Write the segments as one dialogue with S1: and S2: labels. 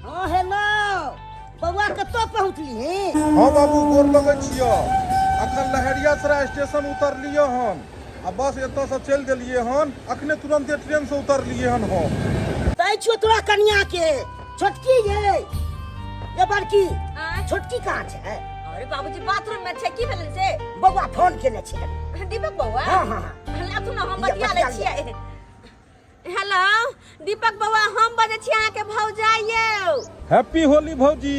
S1: हाँ हेलो बौआ कतऽ पहुँचली हे?
S2: हाँ बाबू, गोर लगै छियऽ। अखन लहेरियासराय स्टेशन उतरलियै हन आ बस एतऽसँ चलि देलियै हन। अखने तुरन्ते ट्रेनसँ उतरलियै हन हम।
S1: दै छियौ तोरा कनिया के। छोटकी ये, ये बड़की।
S3: आँय?
S1: छोटकी कहाँ छै?
S3: अरे बाबूजी, बाथरूम में छै। की भेलन से?
S1: बौआ फोन केने छै।
S3: दीपक बौआ?
S1: हाँ हाँ हाँ।
S3: लाथू ना, हम
S1: या,
S3: बतिया लै
S1: बतिया
S3: छियै। हेलो दीपक बौआ, हम बजै छी अहाँके भौजाइ यौ।
S2: हैप्पी होली भौजी।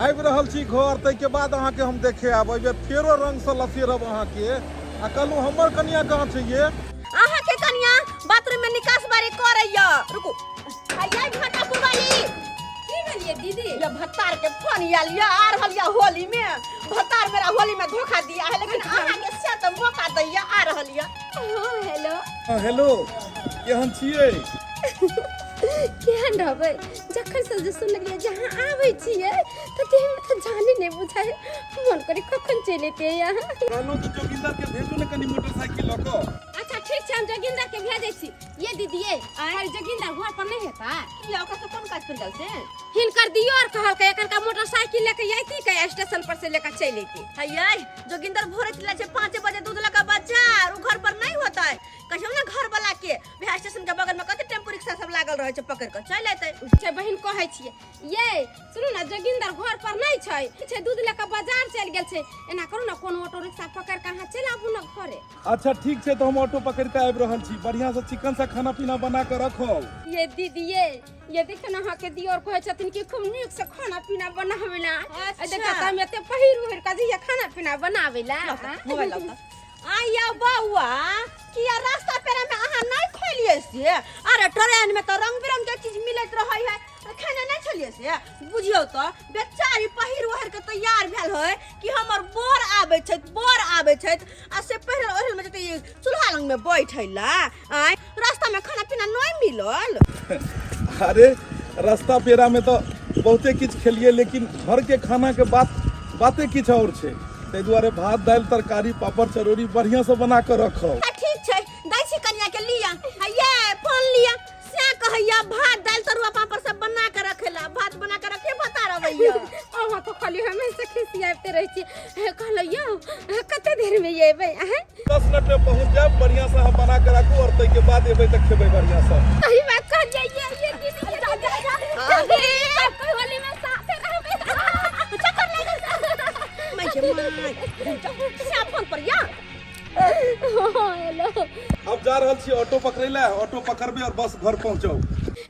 S2: आबि रहल छी घर, ताहिके बाद अहाँके हम देखे आयब। एहि बेर फेरो रंगसँ लसेरब अहाँके। आ कहलहुँ, हमर कनिया कहाँ छै ये?
S3: अहाँके कनिया बाथरूम में निकास बारी करैया। रुकू, हैया घंटा पुरवाली। की भेलिए दीदी? ये भत्तार के फोन आयल ये, आ रहल ये होली में। भत्तार मेरा होली में धोखा दिया है, लेकिन अहाँके से तऽ मौका दैया, आ रहल ये।
S4: हाँ हेलो।
S2: हाँ हेलो, केहन छियै?
S4: केहन रहबै, जखन से जे सुनलियै जे अहाँ आबै छियै तऽ देहमे तऽ जाने नहि बुझाइ, मन करी कखन चलि अयतियै अहाँ।
S2: कहलहुँ तऽ जोगिंदर के भेजू ने कनि मोटरसाइकिल लऽ कऽ।
S4: अच्छा ठीक छै, हम जोगिंदर के भेजै छी। ये दीदी ये, आइ जोगिंदर घर पर नहि हेता?
S3: किया, ओकरा से कोन काज पड़ि गेल से?
S4: हिनकर दियोर कहलकै एखन का मोटरसाइकिल लेके अयती के स्टेशन पर से लेके चलि अयती।
S3: हैयै जोगिंदर भोरे चला छै 5 बजे दूध लऽ कऽ बाजार, उ घर पर नहीं होता है। कहियो ना घर वाला के बिहार स्टेशन के बगल में कते टेम्पू रिक्शा सब लागल रहे छै, पकड़ के चल एतै।
S4: छै बहिन, कहै छियै ये, सुनू ना, जोगिंदर घर पर नहीं छै, छै दूध लऽ कऽ बाजार चलि गेल छै। एना करू ना, कोनो ऑटो रिक्शा पकड़ के अहाँ चलि आबू ना घरे।
S2: अच्छा ठीक छै, तऽ हम ऑटो पकड़ के आबि रहल छी। बढ़िया से चिकन से खाना पीना बना के रखब।
S4: ये दीदी ये, ये देखियौ ने, अहाँके दियोर कहै छथिन कि खूब नीक से खाना पीना बनाबै ला।
S3: अच्छा।
S4: देखियौ तऽ हम एते पहिर ओढ़ि कऽ जइयै खाना पीना बनाबै ला।
S3: मोबाइल लाउ तऽ। आया बौआ, किया रास्ता पेरा में अहाँ नहीं खोलिए से? अरे ट्रेन में तो रंग बिरंग के चीज मिलत रहे है, खाना नहीं छलिए से? बुझियौ तऽ बेचारी पहिर ओढ़ के तैयार भेल है कि हमर बर आबै छथि, बर आबै छथि, आ से पहिरल ओढ़ल में जते चूल्हा लग में बैठे ला। आय, रास्ता में खाना पीना नहीं मिलल?
S2: अरे रास्ता पेरा में तो बहुते किछु खेलिए, लेकिन घर के खाना के बात बाते किछु और छै। ताहि दुआरे भात दालि तरकारी पापड़ चरौरी बढ़िया से बना के रखब।
S3: आ, ठीक छै, दै छी कनिया के। लिया, हैया फोन लिया। से कहैया भात दालि तरुआ पापड़ सब बना के रखेला। भात बना के रखे बता रवैया।
S4: अहाँ तो खाली हमेशा खिसियाबते रहै छी। कहलहुँ यौ, कते देर में एबै अहाँ?
S2: 10 मिनट में पहुंच जायब। बढ़िया से हम बना के राखू और ताहि के बाद एबै तऽ खेबै बढ़िया से।
S4: सही बात कहलियै ये, ये दीदी, ये दीदी, सब कोई होली में साथे रहबै।
S3: चक्कर लागल मैं के my से फोन पर या।
S4: हेलो।
S2: अब जा रहल छी ऑटो पकड़ै लए। ऑटो पकड़बै और बस घर पहुंचब।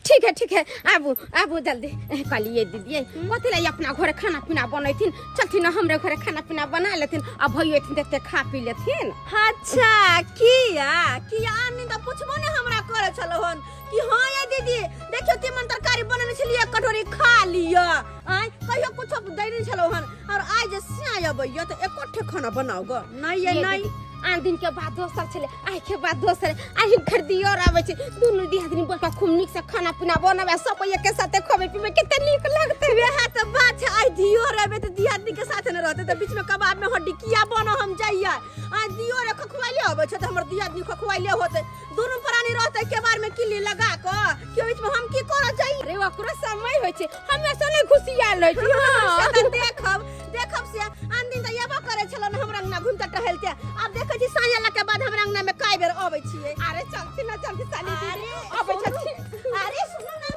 S4: ठीक है ठीक है, आबू आबू जल्दी। कहलिए दीदी, कथी ला अपना घरे खाना पीना बनैथिन? चलथिन ना, हमरे घरे खाना पीना बना लेथिन आ भैयो एथिन देखते खा पी लेथिन।
S3: अच्छा किया किया आन दिन तऽ पुछबो ने हमरा करे छलो हन कि हाँ ये दीदी, देखियो तीमन तरकारी बनेने छलियै, एक कटोरी खा लिअ। आय कहियो कुछो दै नहि छलो हन, और आइ जे सिया अबैया तऽ एको ठे खाना बनाउ ग नहीं ये
S4: ये
S3: नहीं।
S4: दीदी, आन दिन के बाद दोसर छलै, आइ के बाद दोसर। आइ हिनकर दियोर आबै छै, दुनू दियादनी बैठ कऽ खूब नीक से खाना पीना बनबै, सब एके साथे खबै पीबै, कते नीक लगतै।
S3: वएह तऽ बात छै, आइ दियोर एबै तऽ दियादनी के साथे नहि रहतै तऽ बीच में कबाब में हड्डी किया बनो हम जाइया। आइ दियोर खखुआइले अबै छै तऽ हमर दियादनी खखुआइले होतै, दुनू प्राणी रहतै केबार में किल्ली लगा कऽ के बीच में हम की करऽ जाइए?
S4: अरे ओकरो समय होइ छै, हमेशा नहि घुसियाल रहै छै।
S3: से तऽ देखब देखब। से आन दिन तऽ एबो करै छलहुँ ने हमरा अंगना घुमिते टहलते, आब देखै छी साँझ अयला के बाद हमरा अंगना में कए बेर अबै छियै।
S4: अरे चलथिन ना, चलथिन साली दीदी।
S3: अरे
S4: अबै
S3: सुनू,
S4: छथिन।
S3: अरे सुनू ना।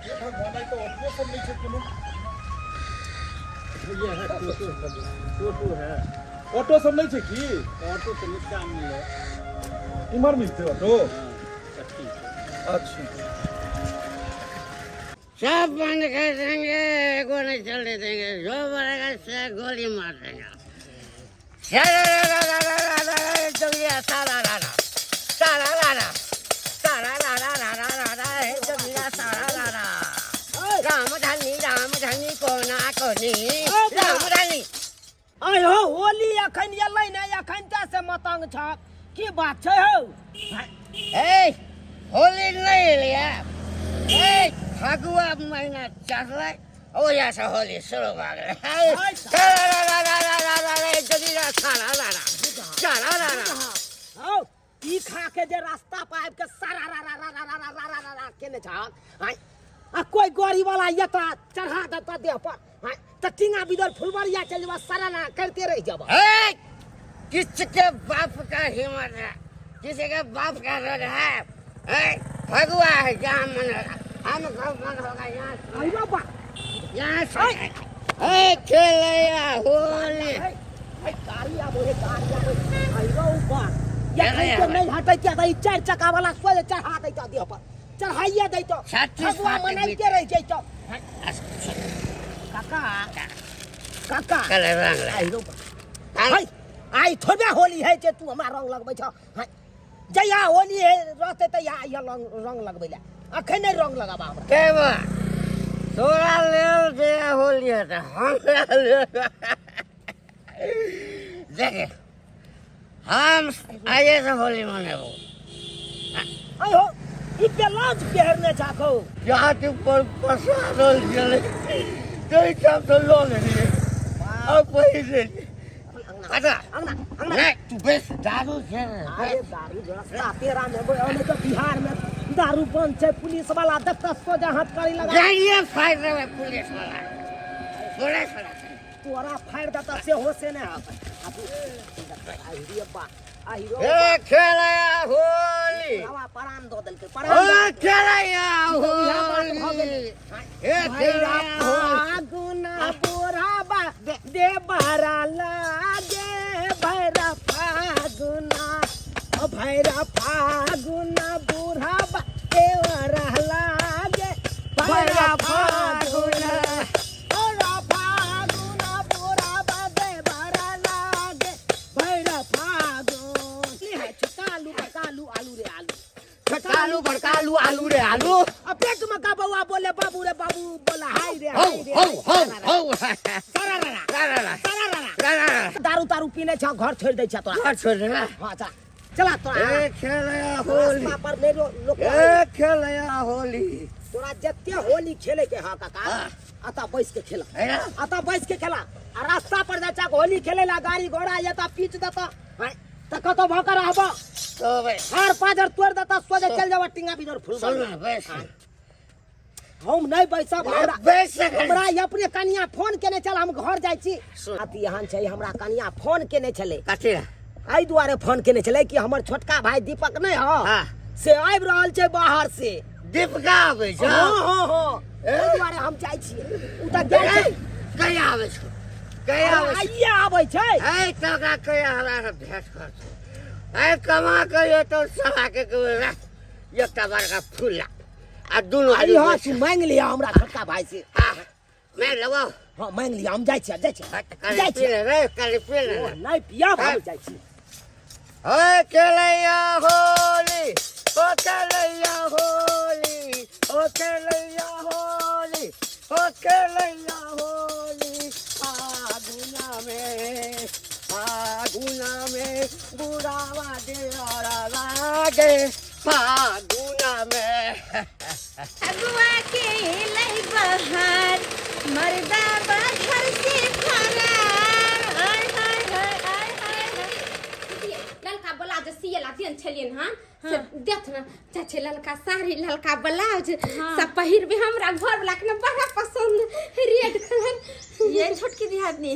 S2: हे भगवान, आइ तऽ ऑटो सब नहि छै कोनो।
S5: ये है टोटो, टोटो है।
S2: ऑटो सब नहि छै की?
S5: ऑटो तो नीचा मिले।
S2: इम्हर मिलतै ऑटो?
S5: हाँ, चट्टी से।
S2: अच्छा।
S6: सब बंद कर देंगे, एगो नहीं चलने देंगे। जो बोलेगा से गोली मार देंगे। राम धनी राम धनी कोना कोनी राम धनी।
S1: आय हो, होली अखन एलै ने, अखन तऽ से मतंग छ, की बात छै हौ?
S6: ए होली नहीं एलिया, ए फगुआ महीना चढ़लै, ओहिया से होली शुरू भऽ गेलै।
S1: हौ, ई खा के जे रास्ता पर आबि के सारा रा रा रा रा रा रा रा रा रा केने छहक आय? आ कोई गाड़ी वाला एता चढ़ा देता देह पर, हाँ, त टींगा बिदर फुलबरिया चल जेबा, सराना करते रह जेबा।
S6: ए, किसके बाप का हिम्मत है, किसी के बाप का रोड है? ए, फगुआ है, जहाँ मन होगा हम सब मन होगा यहाँ।
S1: आई बाबा
S6: यहाँ से ए खेलैया होली।
S1: ए, ए, गाड़ी आबो रे, गाड़ी आबो। आई रो ऊपर या कहीं के नहीं हटै के त ई चारि चक्का वाला सोझे चढ़ा दैतो देह पर, चढ़ाइए दैतो।
S6: छत्तीस
S1: फगुआ
S6: फाटक
S1: मनाइते रह जैतो। काका काका
S6: चल रंग ला।
S1: आई रो हाय, आई थोड़े होली है जे तू हमरा रंग लगबै छ। हाय, जहिया होली है रहते तहिया आइया रंग रंग लगबै ले, अखन नहि रंग लगाबा हमरा।
S6: के बा तोरा लेल जे होली है त हमरा लेल देखे, हम आइए से होली मनेबो।
S1: आइ हो, ई ब्लाउज पहिरने छाखो
S6: जाति पर पसारल गेलै ताहि ठाम से लऽ लेलियै अब पहिर लेलियै। अच्छा
S1: अंगना अंगना।
S6: नहीं तू बेस दारू छै।
S1: अरे दारू रास्ता पेरा में ओने तो बिहार में दारू बंद छै, पुलिस वाला देखता सोजा हाथ करी लगा
S6: जाइए फाड़ देबै पुलिस वाला, पुलिस वाला
S1: तोरा फाड़ देता से हो से नहि होतै। आहि रे बा, आहि रे
S6: ए खेलैया होली।
S1: हवा परान दऽ देलकै,
S6: ओ
S1: परान दऽ
S6: खेलैया
S1: भऽ
S6: होली।
S1: गेलै।
S6: ए खेलैया होली।
S1: फागुना बुढ़ाबा देवरा लागे, भैरा फागुना, ओ भैरा फागुना बुढ़ाबा देवरा लागे, भैरा फागुना, भैरा फागुना बुढ़ाबा देवरा लागे, भैरा फागुन। ई है कालू बड़कालू आलू रे आलू,
S6: कालू बड़कालू आलू रे आलू।
S1: अब पेट में का बउआ बोले बाबू रे बाबू, बोला हाय रे
S6: हौ
S1: हाय रे
S6: हौ हौ हौ
S1: सरारा
S6: ला ला ला
S1: सरारा
S6: ला ला।
S1: दारू तारू पीने छ, घर छोड़ दै छ तोरा।
S6: घर छोड़ दे ना।
S1: हाँ चला चला तोरा
S6: ए खेलैया होली।
S1: रास्ता पर नहीं लोक
S6: ए खेलैया होली।
S1: तोरा जते होली खेले के हा काका,
S6: हाँ।
S1: अता बैस के खेला,
S6: है ना?
S1: अता बैस के खेला। आ रास्ता पर जा चा होली खेले ला गाड़ी घोड़ा ये ता पीच देता, हाँ, त कतो भौंका रहबो,
S6: तो बे
S1: हार पाजर तोड़ देता, सोझे चल जावा टिंगा बिजोर फूल।
S6: सुन ना बैस।
S1: हम नहीं बैसब, हमरा
S6: बैस।
S1: हमरा अपने कनिया फोन केने चल, हम घर जाइ छी। अति एहन छै, हमरा कनिया फोन केने छलै।
S6: कथी?
S1: एहि दुआरे फोन केने छलै कि हमर छोटका भाई दीपक नहि हौ,
S6: हाँ।
S1: से आबि रहल छै बाहर से।
S6: दीपका आबै छै?
S1: हँ हँ हँ, एहि दुआरे हम जाइ छियै। ओ तऽ गेल छै।
S6: कहिया आबै छौ? कहिया आबै छौ?
S1: आइए आबै छै।
S6: ऐ तऽ ओकरा कहिया हमरा से भेंट करतौ। ऐ कमा के एतौ साला के कहबै, राख, एकटा बड़का फूल ला आ दुनू
S1: अरे
S6: आदमी
S1: हाँ, तू मांगि लिअ हमरा छोटका भाई से।
S6: हाँ, मांगि लेबौ।
S1: हाँ मांगि लिअ, हम जाइ छियै, जाइ छियै,
S6: हाँ, तऽ काल्हि
S1: जाइ
S6: पी
S1: छियै।
S6: ले रे, काल्हि पी ले।
S1: ओ, नहि पियब, हम जाइ छी।
S6: ओ खेलैया होली, ओ खेलैया होली, ओ खेलैया होली, ओ खेलैया होली। फागुना में, फागुना में बुढ़ावा देवरा लागे, फागुना में।
S3: अगुआ के लई बहार, मर्दा बाहर से फरार। आय हाय हाय आय हाय हाय।
S4: दीदी, ललका ब्लाउज सियला देन छलियन हन, से देथ न चाचे, ललका साड़ी ललका ब्लाउज सब पहिरबे, हमरा घर वाला के न बड़ा पसंद रेड कलर।
S3: ये छोटकी दिहादनी,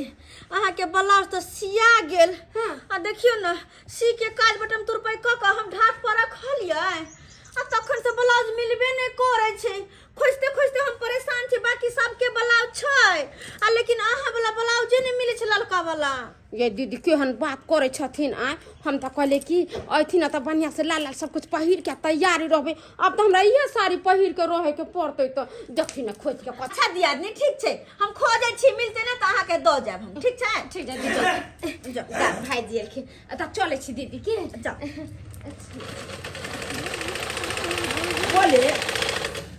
S3: अहाँ के ब्लाउज तऽ सिया गेल।
S4: हाँ।
S3: आ देखियौ न, सी के काज बटम तुरपै कऽ कऽ हम ढाक पर रखलियै आ तखन से ब्लाउज मिलबे नहि करै छै। खोजते खोजते हम परेशान छी। बाकी सबके ब्लाउज छै आ लेकिन अहाँ वाला ब्लाउजे नहि मिलै छै, ललका वाला।
S4: ये दीदी केहन बात करै छथिन आय। हम तऽ कहलियै कि अयथिन तऽ बढ़िआँ से लाल लाल सब कुछ पहिर के तैयारी रहबै। अब तऽ हमरा इहे साड़ी पहिर के रहे के पड़तै, तऽ देखी ने खोज के कथी।
S3: अच्छा दियादनी, ठीक छै, हम खोजै छी, मिलतै ने तऽ अहाँके दऽ जायब हम, ठीक छै?
S4: ठीक छै दीदी।
S3: जाउ।
S4: भाईजी एलखिन तऽ चलै छी दीदी के।
S3: जाउ।
S1: बोले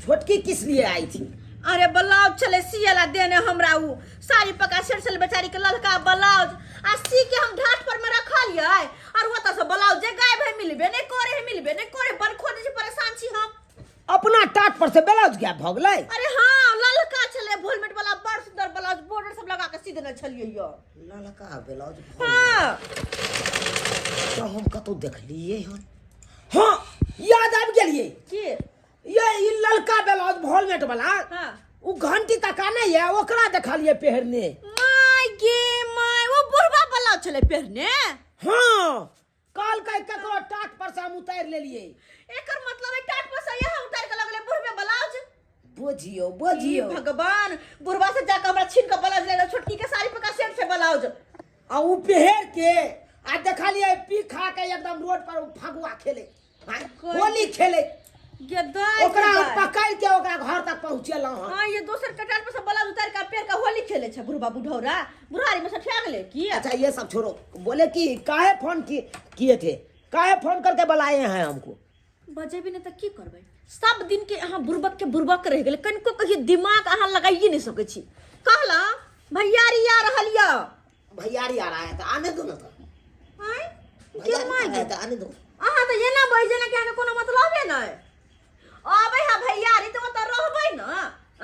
S1: छोटकी किस लिए आई थी?
S3: अरे ब्लाउज छलै सियला देने हमरा, उ साड़ी पका सेट छलै बेचारी के ललका ब्लाउज, आ सी के हम ढाट पर में रखलियै और ओतऽ से ब्लाउज जे गायब है, मिलबे नहि करे है, मिलबे नहि करे, बड़ खोजै छी, परेशान छी हम।
S1: अपना टाट पर से ब्लाउज गायब भऽ गेलै?
S3: अरे हाँ, ललका छलै वोलमेट वाला, बड़ सुंदर ब्लाउज, बॉर्डर सब लगा के सी देने छलियै यो।
S1: ललका ब्लाउज भऽ गेलै।
S3: हाँ।
S1: तऽ हम कतौ देखलियै हन। हाँ, याद आबि गेलियै।
S3: की?
S1: ये ई ललका ब्लाउज वॉलमेट वाला
S3: हाँ।
S1: उ घंटी तक नहीं है ओकरा देखलिए पहिरने।
S3: My गे my, ओ बुढ़वा ब्लाउज छलै पहिरने?
S1: हाँ, काल के ककरो टाट पर से हम उतारि लेलिए।
S3: एकर मतलब है टाट पर से यहाँ उतार के लगले बुढ़वे ब्लाउज।
S1: बुझियो बुझियो
S3: हे भगवान, बुढ़वा से जाकर हमरा छीन के ब्लाउज ले लो, छोटकी के साड़ी पर का सेम से ब्लाउज।
S1: आ उ पहिर के आ देखलिए पी खा के एकदम रोड पर उ फगुआ खेले, हाँ, होली खेले।
S3: गे दाइ,
S1: ओकरा हम
S3: गे दाइ।
S1: पकड़ के ओकरा घर तक पहुंचेलहुं हन।
S3: हाँ, ये दोसर कटार पर से ब्लाउज उतार के पेड़ के होली खेले छे बुढ़वा बुढ़ौरा, बुढ़ारी में से ठा गेले की?
S1: अच्छा ये सब छोड़ो, बोले कि काहे फोन किए थे, काहे फोन करके बुलाए हैं हमको?
S3: बजेबी नहीं तो की करबै? सब दिन के अहाँ बुड़बक के बुड़बक रहि गेलै, कनिको कहियो दिमाग अहाँ लगाइए नहि सकै छी। कहला भैयारी आ रहल यऽ।
S1: भैयारी आ रहा है तो आने दो ना तो।
S3: आँय?
S1: भैयारी
S3: के
S1: आ रहा है
S3: माय
S1: तो आने दो।
S3: अहाँ तऽ एना बजै जेना कि अहाँके कोनो मतलबे नहि। अबै है भैयारी तऽ ओतऽ रहबै ने,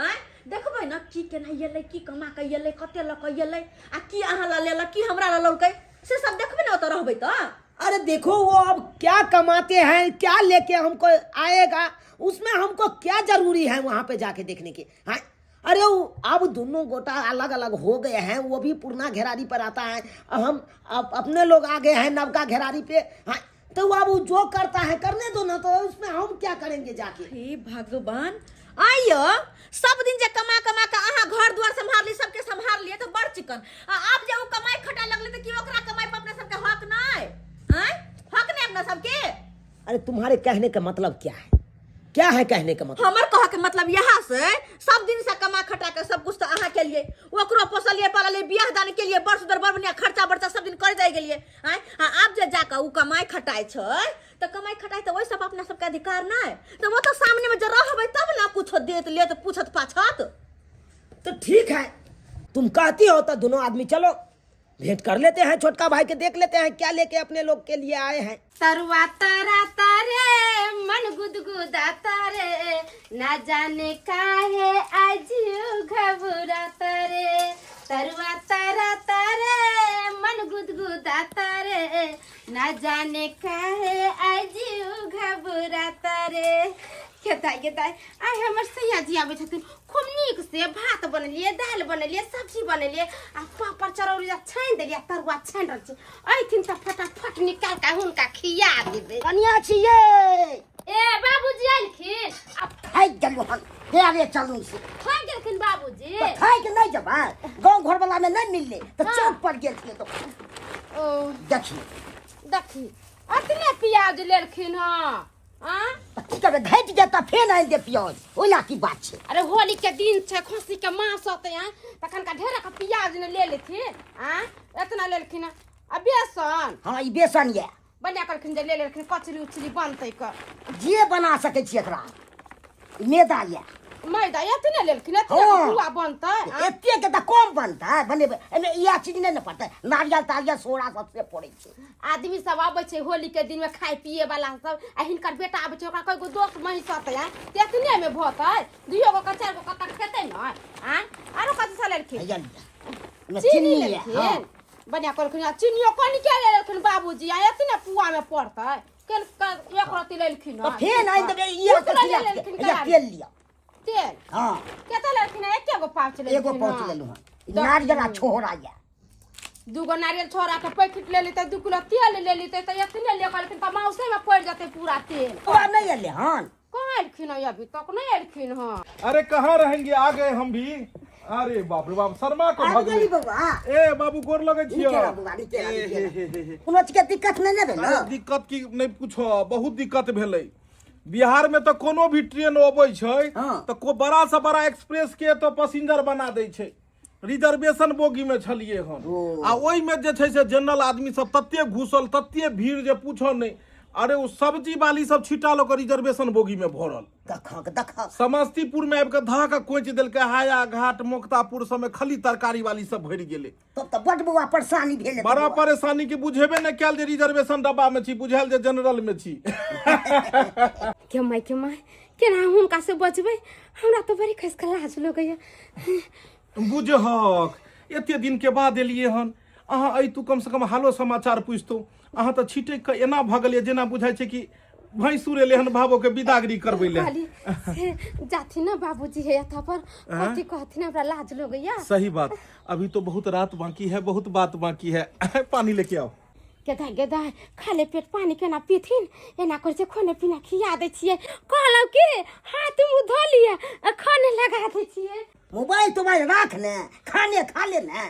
S3: आँय? देखबै ने की केना एलै, की कमा कऽ एलै, कते लऽ कऽ एलै, आ की अहाँ लऽ लेलक, की हमरा लऽ लेलकै, से सब देखबै ने ओतऽ रहबै तऽ।
S1: अरे देखो वो अब क्या कमाते हैं, क्या लेके हमको आएगा, उसमें हमको क्या जरूरी है वहां पे जाके देखने की? हाँ? अरे वो अब दोनों गोटा अलग अलग हो गए हैं, वो भी पुरना घेरारी पर आता है, हम अब अपने लोग आ गए हैं नवका घेरारी पे। हाँ? तो अब वो जो करता है करने दो ना, तो उसमें हम क्या करेंगे जाके?
S3: हे भगवान, आइयो सब दिन जे कमा कमा के अहाँ घर द्वार सम्हार ली, सबके सम्हार लिए तो बड़ चिकन, आ आब जे ओ कमाई खटा लगले तो की ओकरा कमाई पर अपना सबके हक नहीं? आँय? हक नहीं अपना सबके?
S1: अरे तुम्हारे कहने का मतलब क्या है, क्या है कहने का मतलब?
S3: हमर कह के मतलब यहाँ से सब दिन से कमा खटा के सब कुछ तो अहाँ के लिए, ओकरो पोसलिए पाललिए, बियाह दान के लिए बड़ सुंदर बड़ बढ़िया खर्चा बर्चा सब दिन कर जाय गेलिए। आँय? आ आब जे जाके उ कमाई खटाई छै तऽ कमाई खटाई तऽ ओहि सब अपना सबके अधिकार नहि, तऽ ओ तऽ सामने में जे रहबै तब ना कुछो देत लेत पूछत पाछत।
S1: तो ठीक है, तुम कहती हो तो दोनों आदमी चलो भेंट कर लेते हैं, छोटका भाई के देख लेते हैं क्या लेके अपने लोग के लिए आए हैं।
S4: तरुआ तारा तारे मन गुदगुदाता रे, ना जाने काहे आज घबराता रे। तरुआ तारा तारे मन गुदगुदाता रे, ना जाने काहे आज घबराता रे। खेताइ गेताइ आइ हमर सैया जी आबै छथिन, खूब नीक से भात बनेलियै, दालि बनेलियै, सब्जी बनेलियै आ पापड़ चरौरी छानि देलियै, तरुआ छानि रहल छी। अयथिन तऽ फटाफट निकालि कऽ हुनका खिया देबै।
S6: कनिया छियै।
S4: ए बाबूजी एलखिन?
S6: आब थाकि गेलहुँ हन, पैरे चलू से।
S4: थाकि गेलखिन बाबूजी?
S6: तऽ थाकि नहि जेबै, गाँव घर वाला मे नहि मिललै तऽ चौक पर गेल छलियै तऽ
S4: ओ
S6: देखियौ।
S4: देखी अतने प्याज लेलखिन हँ? आँ?
S6: तऽ की करबै, घटि गेल तऽ फेर आनि दे प्याज, ओहि लए की बात छै।
S4: अरे होली के दिन छै, खस्सी के मांस होतै, आँ? तखन का ढेर के प्याज ने ले लेथिन, आँ? एतना लेलखिन हँ। आ बेसन?
S6: हँ, ई बेसन यऽ।
S4: बढ़िया कहलखिन जे ले लेलखिन, कचरी उचरी बनतै क।
S6: जे बना सकै छी एकरा, ई मैदा यऽ।
S4: मैदा एतने लेलखिन, एतने
S6: हँ।
S4: पुआ बनतै, आँ?
S6: एते के तऽ कम बनतै, बनेबै एहिमे इएह चीज नहि ने पड़तै, नारियल तारियल सोड़ा सब से पड़ै छै।
S4: आदमी सब आबै छै होली के दिन में खाय पिए वाला सब, आ हिनकर बेटा आबै छै, ओकरा कई गो दोस्त महीस होतै, आँ? तऽ एतने में भतै, दुइयो गो के चारि गो कतऽ खेतै ने, आँ? आरो कथी सब लेलखिन?
S6: हैया लिअ। एहिमे
S4: चीनी
S6: चीनी यऽ,
S4: लेलखिन?
S6: हँ।
S4: बढ़िया कहलखिन, आ चिनियो कनिके लेलखिन बाबूजी, आ एतने पुआ में पड़तै, केन एक रत्ती लेलखिन
S6: तऽ
S4: हँ?
S6: फेर आनि देबै, इएह
S4: कुछ
S6: तऽ
S4: नहि
S6: खिला
S4: लेलखिन,
S6: हैया
S4: करा
S6: तेल लिअ।
S4: तेल?
S6: हँ।
S4: कते लेलखिन? एके गो पाउच लेलखिन?
S6: एगो पाउच
S4: हँ।
S6: लेलहुँ हँ। नारियल आ छोहरा यऽ।
S4: दूगो नारियल छोड़ा के पैकेट ले लेते, 2 किलो तेल ले लेते, तऽ एतने ले कहलखिन तऽ माउसे में पड़ि जेतै पूरा तेल।
S6: बौआ नहि एलै हन?
S4: कहाँ एलखिन हँ, अभी तक नहीं एलखिन हँ।
S2: अरे कहाँ रहेंगे, आ गए हम भी। अरे बाप रे बाप, शर्मा को
S6: आबि
S2: भगले।
S6: गेली बौआ।
S2: ए बाबू गोर लगे छियो।
S6: नीके रह बौआ, नीके रह,
S2: ए,
S6: नीके
S2: हे,
S6: रह।
S2: हे, हे, हे।
S6: कोनो चीज के दिक्कत नहि ने भेल?
S2: अरे दिक्कत की नहि पूछो, बहुत दिक्कत भेलै। बिहार में तऽ कोनो भी ट्रेन अबै छै
S6: हाँ।
S2: तऽ को बड़ा से बड़ा एक्सप्रेस के तो पैसेंजर बना दै छै। रिजर्वेशन बोगी में छलिए हन आ ओहि में जे छै से जनरल आदमी सब तते घुसल, तते भीड़ जे पूछो नहीं। अरे ओ सब्जी वाली सब छिटा लऽ कऽ रिजर्वेशन बोगी में भरल।
S6: देखक, देखक।
S2: समस्तीपुर में आबि कऽ धऽ कऽ कोचि देलकै, हाया घाट मोक्तापुर सब में खाली तरकारी वाली सब भरि गेलै।
S6: तब तऽ बड बौआ परेशानी भेल हेतै
S2: बड़ा
S6: बौआ।
S2: परेशानी के बुझेबे नहि कयल जे रिजर्वेशन डब्बा में छी, बुझायल जे जनरल में छी।
S4: के माय, के माय, केना हुनका से बचबै, हमरा तऽ बड़ी खसि कऽ लाज लगैया।
S2: बुझहक एते दिन के बाद एलिए हन, अहाँ अइतू कम से कम हालो समाचार पूछतू। अहाँ तऽ छिटकि कऽ एना भऽ गेलियै जेना बुझाइ छै कि भैंसुर एलै हन भाबो के बिदागरी करबै ले।
S4: कहली से जाथिन ना बाबूजी हे अथा पर, कथी कहथिन, हमरा लाज लगैया।
S2: सही बात, अभी तो बहुत रात बाकी है, बहुत बात बाकी है। पानी लेके आओ।
S4: गेदा गेदा, खाली पेट पानी केना पीथिन? एना करै छै, खाने पीना खिया दै छियै। कहलहुँ कि हाथ मुँह धो लिअ, आ खाने लगा दै छियै।
S1: मोबाइल तोबाइल राख ने, खाने खा ले ने,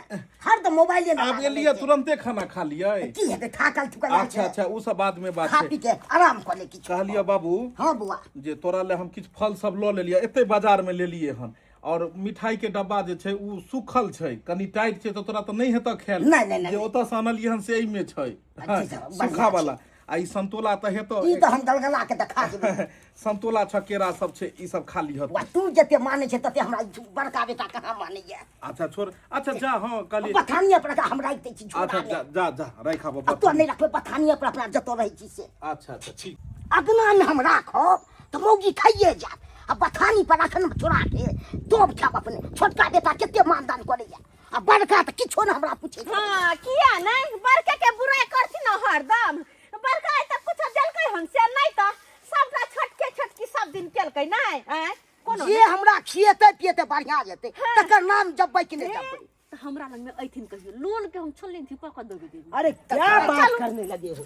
S1: हरदम मोबाइले में
S2: आब
S1: लागल
S2: एलियै
S1: रहै छै।
S2: तुरंते खाना खा लियै।
S1: की हेतै, थाकल थुकल
S2: अच्छा अच्छा, ओ सब बाद में बात
S1: खा
S2: छै।
S1: पी के आराम कऽ ले किछु।
S2: कहलियै बाबू।
S1: हाँ बौआ।
S2: जे तोरा ले हम किछु फल सब लऽ लेलियै, एते बाजार में लेलियै हन, और मिठाई के डब्बा जे छै उ सुखल छै, कनि टाइट छै, तऽ तोरा तऽ नहि हेतऽ खायल।
S1: नहि, नहि, नहि,
S2: जे
S1: नहि।
S2: ओतऽ से आनलियै हन से एहिमे छै।
S1: अच्छा, अच्छा, बढ़िआँ
S2: सूखा
S1: छै।
S2: वाला। आ ई संतोला तऽ हेतऽ।
S1: ई तऽ हम गलगला के तऽ खा जेबै।
S2: संतोला छ, केरा सब छै, ई सब खा लिहऽ।
S1: बौआ, तू जते मानै छै तते हमरा ई बड़का बेटा कहाँ मानैया।
S2: अच्छा छोड़, अच्छा जा। हाँ कहलियै।
S1: बथानिया पर हम राखि दै छी झोरा
S2: अच्छा
S1: मे।
S2: जा जा जा, राखि आबऽ।
S1: आ तो नहि रखबै बथानिया पर, अपना जतऽ रहै छी से।
S2: अच्छा अच्छा ठीक।
S1: अगना मे हम राखब तऽ मौगी खाइए जायत, आ बथानी पर अखन चोरा के तोब खायब अपने। छोटका बेटा कते मानदान करैया, आ बड़का तऽ किछो ने हमरा पूछे।
S3: हाँ, किया नहीं बड़के के बुराई करथिन न हरदम? बड़का आइ तक कुछो देलकै हन से नहीं, तऽ सबटा छोटके छोटकी सब दिन केलकै नहीं। आँय, कोनो
S1: जे हमरा खिएतै पिएतै बढ़िया जेतै।
S3: हाँ।
S1: तकर नाम जपबै कि नहि जपबै?
S3: तऽ हमरा लग में अइथिन कहियो, लोल के हम छोलनी थी कऽ कऽ दौड़ी देबी।
S1: अरे
S5: क्या बात करने लगे हो?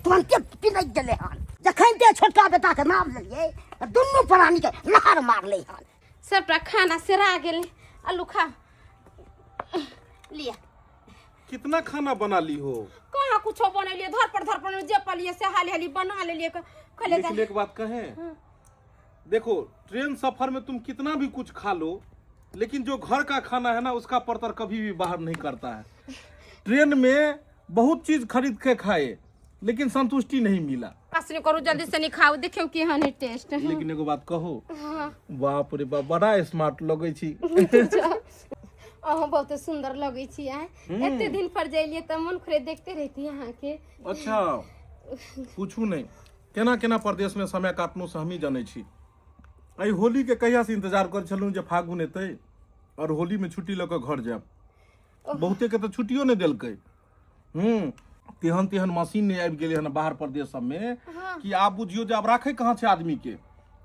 S1: तुरंते पिलक गेलै हन जखन ते छोटका बेटा के नाम लेलियै, दुनू प्राणी के लहर मारलै हन।
S4: सबटा खाना सेरा गेलै। आलू खा लिया।
S2: कितना खाना बना ली हो?
S4: कहाँ कुछो बनेलियै, धर पर धर पर जे पलियै से हाली हाली बना लेलियै। कहलियै
S2: लेकिन एक बात कहें, देखो ट्रेन सफर में तुम कितना भी कुछ खा लो, लेकिन जो घर का खाना है ना, उसका परतर कभी भी बाहर नहीं करता है। ट्रेन में बहुत चीज खरीद के खाए, लेकिन संतुष्टि नहीं मिला।
S4: नहीं करू, जल्दी से नहीं खाओ, देखियो की हन टेस्ट।
S2: लेकिन एगो बात कहो, बाप रे बाप, बड़ा स्मार्ट लगै छी।
S4: अहाँ बहुत सुंदर लगै छी। आय एते दिन पर जइलियै तऽ मन खोले देखते रहती अहाँके।
S2: अच्छा पूछू नहीं, केना केना प्रदेश में समय काटलहुँ से हमही जनै छी। एहि होली के कहिया से इंतजार करै छलहुँ जे फागुन एतै और होली में छुट्टी लऽ कऽ घर जायब। बहुते के तऽ छुट्टियो नहि देलकै। तेहन तेहन मशीन नहि आबि गेलै हन बाहर प्रदेश सबमे कि आब बुझियौ जे आब राखै कहाँ छै आदमी के।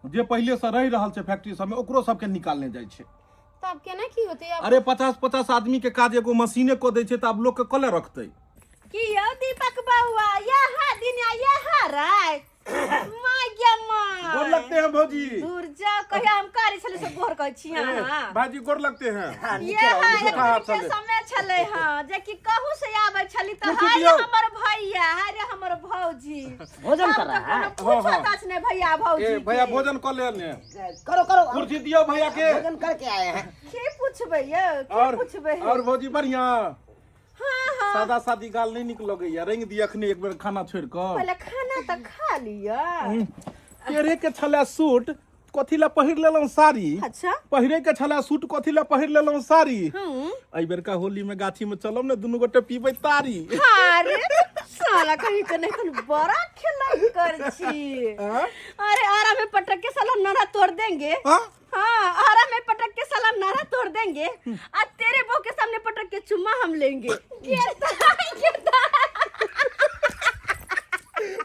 S2: जे पहिले से रहि रहल छै फैक्ट्री सबमे, ओकरो सबके निकालने जाइ छै।
S4: तब केना की होतै आब?
S2: अरे 50-50 आदमी के काज एगो मशीने कऽ दै छै, तऽ आब लोक के कले रखतै?
S3: की यौ दीपक बउआ, यहाँ दिन आ यहाँ रात, माय गे माय।
S2: गोर लगते हैं भौजी।
S3: दूर जाओ, कहिया हम करै छली से गोर कहै छी अहाँ।
S2: भाईजी गोर लगते हैं।
S1: हाँ,
S3: ये
S1: नीके रहू।
S3: हाँ,
S2: नीके
S3: एक
S2: हाथ
S3: दिन के
S2: चले।
S3: समय छलै हँ, जे कि कहू से आबै छली तऽ
S2: कुर्सी
S3: हाय रे
S2: दियौ।
S3: हमर भैया, हाय रे हमर भौजी।
S1: भोजन
S3: हम
S1: कर
S3: तऽ
S1: रहा है।
S3: कोनो
S2: हाँ,
S3: पूछत
S2: हाँ।
S3: अछि नहि भैया भौजी
S2: ए भैया
S3: के।
S2: भोजन कऽ ले ने।
S1: करो करो।
S2: कुर्सी दियौ भैया के।
S1: भोजन करके आए हैं।
S3: की पूछबै यौ, की
S2: और
S3: पूछबै?
S2: और भौजी बढ़िया?
S3: हाँ हाँ।
S2: सादा सादी गाल नहीं निक लगैया, रंग दिया अखने एक बेर खाना छोड़ कऽ।
S3: पहिले खाना तऽ खा लिअ।
S2: पहिरे के छले सूट, कथी ला पहिर लेलहुँ साड़ी?
S3: अच्छा।
S2: पहिरे के छले सूट, कथी ला पहिर लेलहुँ साड़ी? एहि बेरका होली में गाछी में चलब ने, दुनू गोटे पीबै तारी।
S3: अरे साला कहीं के नहीं, तन बड़ा खेला कर छी।
S2: हाँ?
S3: अरे आरा में पटक के साला नारा तोड़ देंगे।
S2: हाँ?
S3: हाँ, आरा में पटक के साला नारा तोड़ देंगे, आ तेरे बहू के सामने पटक के चुम्मा हम लेंगे।
S4: गिरता गिरता।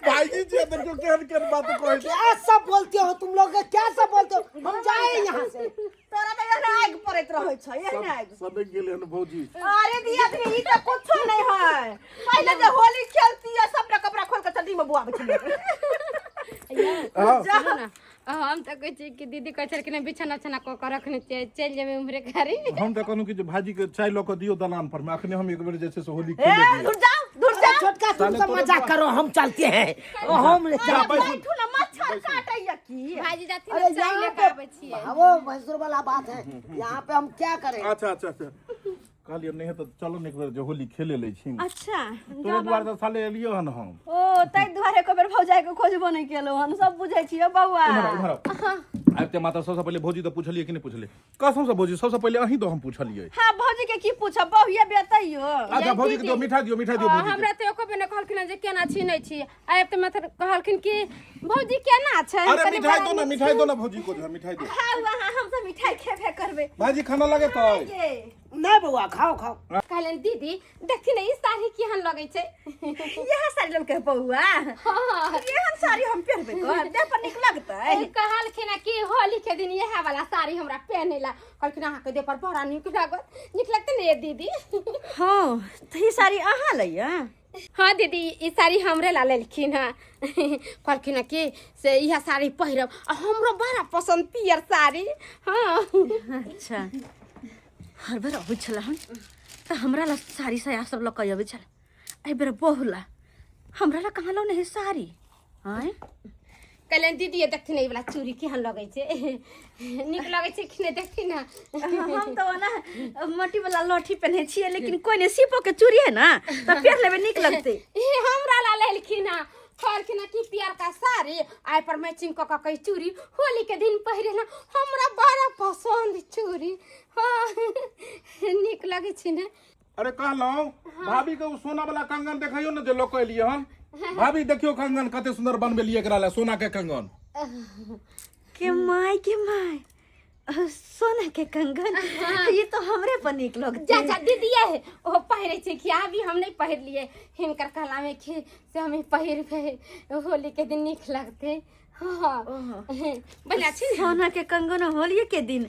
S2: भाईजी जी देखियो केहन केहन बात कहै छै।
S1: क्या सब बोलते हो तुम लोग, क्या सब बोलते हो? हम जाए यहाँ से।
S3: तोरा तऽ एहन आगि पड़ैत रहै छै, एहन आगि।
S2: सदक गेलै हन भौजी।
S3: अरे दिया दिया, ई तऽ कुछो नहीं है। पहले जे होली खेलती है, सबटा कपड़ा खोल के चड्डी में बुआबै छलै।
S2: हाँ।
S4: सुनू ने, हम तऽ कहै छियै कि दीदी कहै छलखिन हँ, बिछाना उछाना कऽ कऽ रखने छियै, चलि जेबै उम्हरे घरे।
S2: हम तऽ कहलहुँ कि जे भाईजी के चाय लऽ कऽ दियौ दलान पर में, अखने हम एक बेर जे छै से होली
S3: ए
S2: खेले दियौ।
S3: दूर जाओ, दूर
S1: अरे
S3: जाओ।
S1: छोटका तुम
S2: साले
S1: सब
S2: तोरे
S1: मजाक करो, हम चलते हैं। ओ हम
S3: अरे
S2: जा, बैठू।
S3: बैठू ना, मच्छर काटैया की?
S4: भाईजी जाथिन
S1: अरे
S4: ने, चाय
S1: यहाँ
S4: लऽ कऽ
S1: पे
S4: आबै छियै।
S1: वो भैंसुर वाला बात है, यहाँ पे हम क्या करें?
S2: अच्छा अच्छा अच्छा, कहलियै नहि तऽ चलो ने एक बेर जे होली खेले लै छी।
S3: अच्छा।
S2: तोरे दुआरे तऽ साले एलियो हन हम।
S3: ओ ताहि दुआरे एको बेर भौजाई के खोजबो नहि केलहुँ हन, सब बुझै छियै बौआ।
S2: इम्हर आउ, इम्हर आउ। आबिते माता सबसँ पहिले भौजी तऽ पुछलियै कि नहि पुछलियै? कसम से भौजी, सबसँ पहिले अहीं दऽ हम पुछलियै।
S3: हाँ, भौजी के की पूछब, बहुए बेतैयो।
S2: अच्छा भौजी के दियौ, मिठाई दियौ, मिठाई दियौ भौजी के।
S4: हमरा तऽ एको बेर नहि कहलखिन हन जे केना छी नहि छी। आब तऽ मतलब कहलखिन कि भौजी केना छै।
S2: अरे
S4: कनि
S2: मिठाई
S4: बड़ा
S2: दो ना,
S4: नीक
S2: मिठाई दो ना भौजी को, जो है, मिठाई दो।
S3: खाउ अहाँ, हम सब मिठाई खेबे करबै।
S2: भाईजी खाना लगे तो
S3: ये।
S1: नहीं बउआ, खाओ खाओ।
S4: कहलन दीदी देखी ने ई साड़ी केहन लगै छै।
S3: इएह साड़ी लेलकै बौआ?
S4: हाँ।
S3: एहन साड़ी हम पहिरबै कर देह पर नीक लगतै?
S4: कहलखिन कि होली के दिन इएह वाला साड़ी हमरा पहने ला, कहलखिन अहाँके देह पर बड़ा नीक लागत, नीक लगतै ने ये दीदी?
S3: हाँ, तऽ ई साड़ी अहाँ लैया?
S4: हाँ दीदी, ई साड़ी हमरे ला लेलखिन हँ, कहलखिन हँ कि से इएह साड़ी पहिरब, आ हमरो बड़ा पसंद पियर साड़ी। हाँ।
S3: अच्छा, हर बेर अबै छलै हन तऽ हमरा ला साड़ी साया सब लऽ कऽ अबै छलै, एहि बेर बहु ला, हमरा ला कहाँ लौने है साड़ी? आँय?
S4: कहलनि दीदी ये देखथिन ई वाला चूड़ी केहन लगै छै, नीक लगै छै कि नहि, देखथिन ने।
S3: हम तऽ ओना मोटी वाला लहठी पहिने छियै, लेकिन कोइ नहि, सीपो के चूड़ी है ना तऽ पहिर लेबै, नीक लगतै।
S4: ई हमरा ला लेलखिन हँ, कहलखिन हँ कि पियरका साड़ी आइ पर मैचिंग कऽ कऽ चूड़ी होली के दिन पहिरे ना, हमरा बड़ा पसंद चूड़ी। हाँ, नीक लगै छै ने?
S2: अरे कहलहुँ भाभी के ओ सोना वाला कंगन देखियो ने जे लऽ कऽ एलियै हन। भाभी देखियो कंगन कते सुंदर बनबेलियै एकरा लए, सोना के कंगन।
S3: के माय के माय, सोना के कंगन, ये तो हमरे पर नीक लगतै।
S4: जा जा दीदी, ये ओ पहिरे छै कि अभी हम नहीं पहिरलियै, हिनकर कहला में कि से हम पहिरबै होली के दिन, नीक लगतै। हाँ, बढ़िया छै ने?
S3: सोना के कंगन होलिये के दिन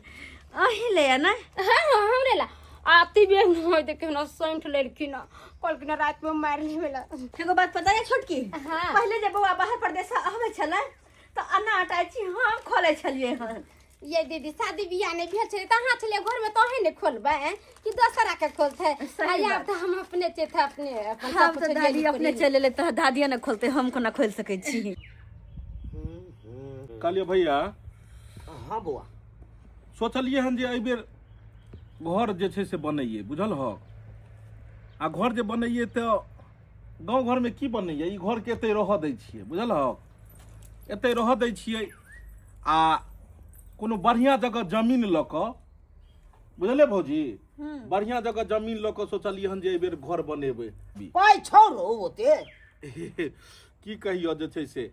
S3: अही ले ना?
S4: हाँ हाँ, हमरे ला। आती भी नहीं देखे ना, सैंठ लेलखिन, कहलखिन रात में मार लेबे ला।
S3: एगो बात पता है छोटकी?
S4: हाँ।
S3: पहिले जे बौआ बाहर परदेश आबै छलै तऽ अन्ना अटाची हम खोलै छलियै हन।
S4: ये दीदी, शादी बियाह नहीं भेल छलै तऽ अहाँ छलियै घर में, तऽ अहीं ने खोलबै कि दोसरा के खोलतै?
S3: सही
S4: आ आब
S3: बात।
S4: तऽ हम अपने चेत अपने अपन
S3: हम
S4: सब
S3: तऽ
S4: कुछ
S3: दादी
S4: जेली
S3: अपने
S4: खोली।
S3: चलि एलै तऽ दादिया ने खोलतै, हम कोना खोलि सकै छी?
S2: कहलियै भैया।
S1: हाँ बउआ।
S2: सोचलियै हन जे एहिबेर घर जे छै से बनैयै, बुझल हक? आ घर जे बनैयै तऽ गाँव घरमे की बनैयै, ई घरके एतै रहऽ दै छियै, बुझल हक? एतै रहऽ दै छियै आ कोनो बढ़िआँ जगह जमीन लऽ कऽ, बुझलियै भौजी, बढ़िआँ जगह जमीन लऽ कऽ सोचलियै हन जे एहिबेर घर बनेबै।
S1: पाइ छौ रौ ओते?
S2: की कहियो, जे छै से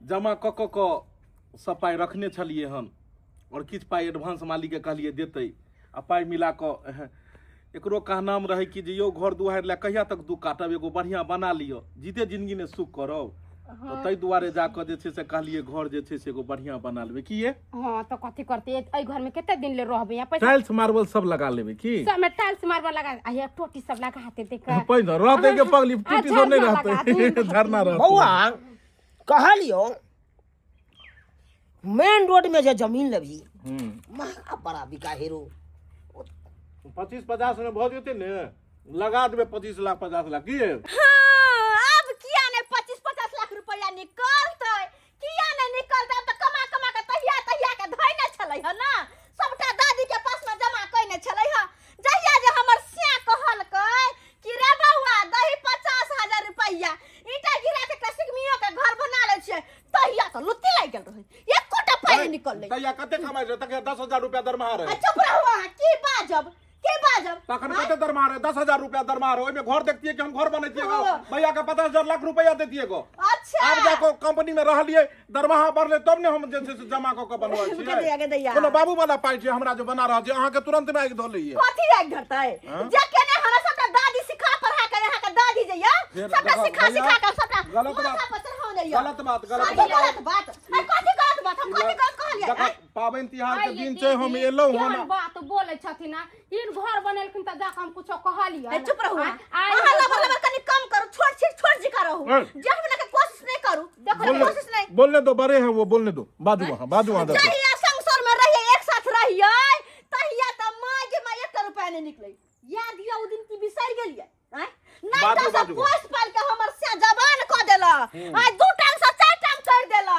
S2: जमा कऽ कऽ कऽ सब पाइ रखने छलियै हन, आओर किछु पाइ एडवांस मालिकके कहलियै देतै, आ पाइ मिला कऽ एकरो कहनाम रहै कि जे यौ घर दुआरि लए कहिया तक दुख काटब, एगो बढ़िआँ बना लिअ, जीते जिंदगी ने सुख करब। तऽ ताहि दुआरे जा कऽ जे छै से कहलियै घर जे छै से एगो बढ़िआँ बना लेबै की ये।
S4: हाँ, तऽ कथी करते, एहि घर में कते दिन ले रहबै? यहाँ पैसा
S2: टाइल्स मार्बल सब लगा लेबै की?
S4: सब में टाइल्स मार्बल लगा आ ये टोटी सब लगा दे देख।
S2: पानि रहतै के पगली, टूटी सब नहि
S4: झरना लगा
S2: रहतै,
S4: दे।
S2: झरना रहतै।
S1: बउआ, कहलियो मेन रोड में जे जमीन लेबही, महंगा बड़ा बिका हेरो।
S2: 25-50 में भऽ जेतै ने, लगा देबै 25 लाख 50 लाख की?
S3: हाँ, आब किया ने 25-50 लाख रुपया निकलतै, किया ने निकलतै? आब तऽ कमा कमा के तहिया तहिया के धैने छलै हँ ना, सबटा दादी के पास में जमा कयने छलै हँ। जहिया जे हमर सिया कहलकै कि रे बौआ, दही 50,000 रुपया, ईटा गिरा के कसिकमियो के घर बना लै छियै, तहिया तऽ लुत्ती लागि गेल रहै, एकोटा पाइ नहि निकललै।
S2: तहिया कते कमाइ रहै? तखन 10,000 रुपया दरमाहा
S3: आ
S2: रहै।
S3: चुप रहू अहाँ, की बाजब, की बाजब?
S2: तखन कते दरमाहा रहै? 10,000 रुपया दरमाहा रहै, ओहिमे घर देखतियै कि हम घर बनैतियै गो?
S3: हाँ।
S2: भैया के 50,000 लाख रुपया देतियै गो।
S3: अच्छा।
S2: आब जाके कंपनी में रहलियै, दरमाहा बढ़लै तब ने हम जे छै से जमा कऽ के बनबै
S3: गे दैया, गे
S2: छियै।
S3: दैया।
S2: कोनो बाबू वाला पाइ छै हमरा जे बना रहल छै? अहाँके तुरंत मे आगि धऽ लैये।
S3: कथी आगि धरतै? जे केने हमरा सबटा दादी सिखा पढ़ा के, अहाँ के दादी जे या
S2: फेर
S3: सबटा
S2: देखो,
S3: सिखा
S2: भैया,
S3: सिखा के सबटा
S2: गलत
S3: माथा
S2: बात।
S3: पर चढ़ाउने या।
S2: गलत बात, गलत
S3: कथी
S2: बात।
S3: गलत बात? अरे कथी गलत बात? हम कथी गलत कहलियै?
S2: देखो,
S3: आँय?
S2: पाबनि तिहार के
S4: आइये
S2: दिन छै, हम
S4: दीदी,
S2: एलहुँ हन।
S4: केहन बात बोलै छथिन आ इन घर बनेलखिन तऽ जाके हम कुछो कहलियै?
S3: ए, चुप रहू अहाँ। अहाँ लबर लबर कनि कम करू, छोट छिट छोट जी रहू,
S2: ए।
S3: जेठ बना के कोशिश नहीं करू, देखो
S2: बोलने
S3: कोशिश नहीं।
S2: बोलने दो, बड़े हैं वो, बोलने दो। बाजू वहाँ, बाजू वहाँ देखो।
S3: जहिया संसार में रहिए, एक साथ रहिए, तहिया त माय के माय एक रुपया नहीं निकले। याद दिया उ दिन की बिसर गेलिए? आँय? नहीं
S2: बाजू,
S3: तो सब
S2: बाजू।
S3: पोस पाल के हमर से जवान क देला, आय दू टांग से चार टांग कर देला,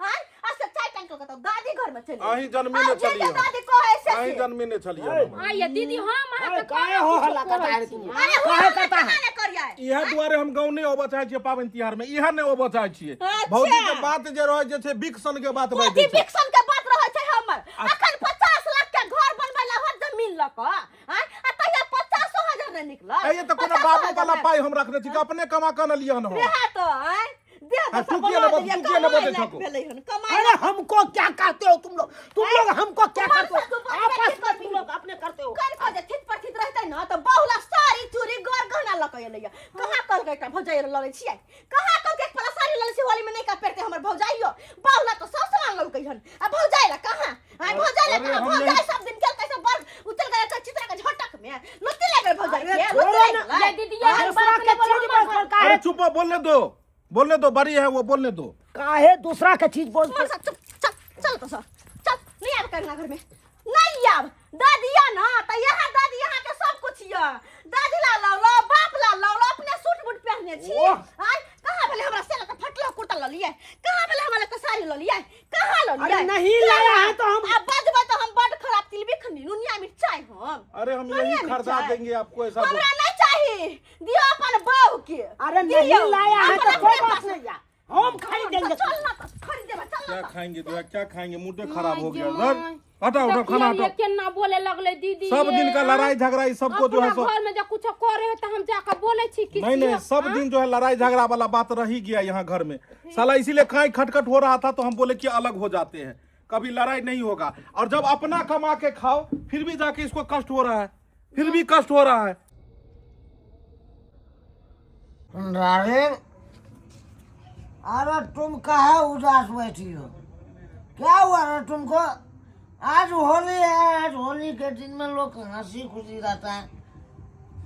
S3: आय आ से चार टांग क के दादी घर में चली।
S2: अहीं जनमेने
S3: आब जे
S2: छलियै
S3: जे दादी कहे से
S2: अहीं
S3: से।
S2: जनमेने छलियै हम।
S4: आइये दीदी, हम अहाँके
S1: काहे हो हल्ला करता है तुम?
S3: अरे हो
S1: काहे
S3: हल्ला
S1: करता है?
S3: केना ने करियै?
S2: इएह दुआरे हम गाँव नहि अबऽ चाहै छियै पाबनि तिहार मे, इएह नहि अबऽ चाहै छियै।
S3: अच्छा।
S2: भौजी के बात जे रहै जे छै बिक सन के बात बाजि
S3: कथी
S2: दै छै।
S3: बिक्सन के बात रहै छै हमर? अखन 50 लाख के घर बनबै ला होत जमीन लऽ कऽ, आँय? आ तहिया 50,000 नहि निकलल।
S2: आइये तऽ कोनो
S3: 50,000
S2: बाबू वाला
S3: नहि।
S2: पाइ हम रखने छी कि अपने कमा कऽ अनलियै हन हम?
S3: वएह तऽ, आँय? दे
S2: आ,
S3: दे
S2: तू
S3: सब
S2: किया
S3: बना
S2: ने
S3: देलियै,
S2: तू किया ने
S3: कमाइ
S2: बजै
S3: लायक
S2: छको?
S3: भेलै हन, कमाइ
S1: अरे
S3: लायक।
S1: हमको क्या कहते हो तुम लोग? तुम लोग हमको क्या
S3: तुम्हारे
S1: करते
S3: साथ
S1: हो
S3: तू
S1: आपस
S3: बदतमीजी
S1: में? तुम लोग अपने करते हो।
S3: कर कऽ जे थित एकटा भौजाई लऽ लै छियै कहाँ कहलकै एक पला साड़ी लऽ लै छियै होली में नहीं का पेरते हमर भौजाइयो बाहुला तो सब सामान ललकै हन आ भौजाई ला कहाँ आ भौजाई ला
S2: अरे
S3: कहाँ
S2: हम
S3: भौजाई
S2: नहीं-
S3: सब दिन केलकै सब बड़ उतल गए तो चित्रा के झटक में लुत्ती लागल भौजाई
S1: अरे
S3: के
S1: छोड़ो
S3: लुत्ती
S1: ना।
S3: लागल
S4: ये दीदी ये
S1: दूसरा
S4: बात
S1: के
S4: नहीं बोलो
S1: चीज
S4: हमर
S1: पर
S4: घर
S1: काहे
S2: अरे चुप हो, बोलने दो, बोलने दो, बड़ी है वो, बोलने दो।
S1: काहे दूसरा के चीज बोलते?
S3: मनसा चुप, चल चल तो सर, चल नहीं आब कंगना घर में नहीं आब। दादी या ना त यहाँ दादी यहाँ के सब कुछ या दादी ला लाओ लो बाप ला लाओ लो अपने सूट बूट पहनने छी।
S1: ओह।
S3: आय कहाँ भेले हमरा से त फटलो कुर्ता ल लिए, कहाँ भेले हमरा त साड़ी ल लिए, कहाँ ल लिए?
S1: अरे नहीं लाया है तो हम
S3: आ बजबै तो हम बड खराब तिलबी खनी नुनिया मिरचाई हम।
S2: अरे हम
S3: नुनिया
S2: यही खरीदा
S3: मिरचाई।
S2: देंगे आपको ऐसा
S3: हमरा नहीं चाहिए, दियो अपन बहू के।
S1: अरे नहीं
S3: दियो।
S1: लाया है तो
S3: अपन
S1: कोई
S3: अपने
S1: बात
S3: पास
S1: नहीं है, हम खरीदेंगे।
S3: चल ना तो खरीदेबे, चल ना
S2: क्या
S3: तो।
S2: खाएंगे जो है, क्या खाएंगे, मुंह खराब हो गया।
S4: My
S2: इधर हटाओ, हटाओ, खाना
S4: देखिए,
S2: हटाओ।
S4: केना बोले लगले दीदी
S2: सब
S4: ये,
S2: दिन का
S4: हाँ?
S2: लड़ाई झगड़ा ये सबको जो है
S4: अपना
S2: सो
S4: घर में जब कुछ करे है तो हम जाकर बोले छी किसी
S2: नहीं नहीं, सब
S4: हाँ?
S2: दिन जो है लड़ाई झगड़ा वाला बात रह ही गया यहाँ घर में साला, इसीलिए खाई खटखट हो रहा था तो हम बोले कि अलग हो जाते हैं, कभी लड़ाई नहीं होगा। और जब अपना कमा के खाओ फिर भी जाके इसको कष्ट हो रहा है, फिर भी कष्ट हो रहा है।
S6: डार्लिंग, अरे तुम काहे उदास बैठी हो? क्या हुआ रे तुमको? आज होली है, आज होली के दिन में लोग हंसी खुशी रहता है,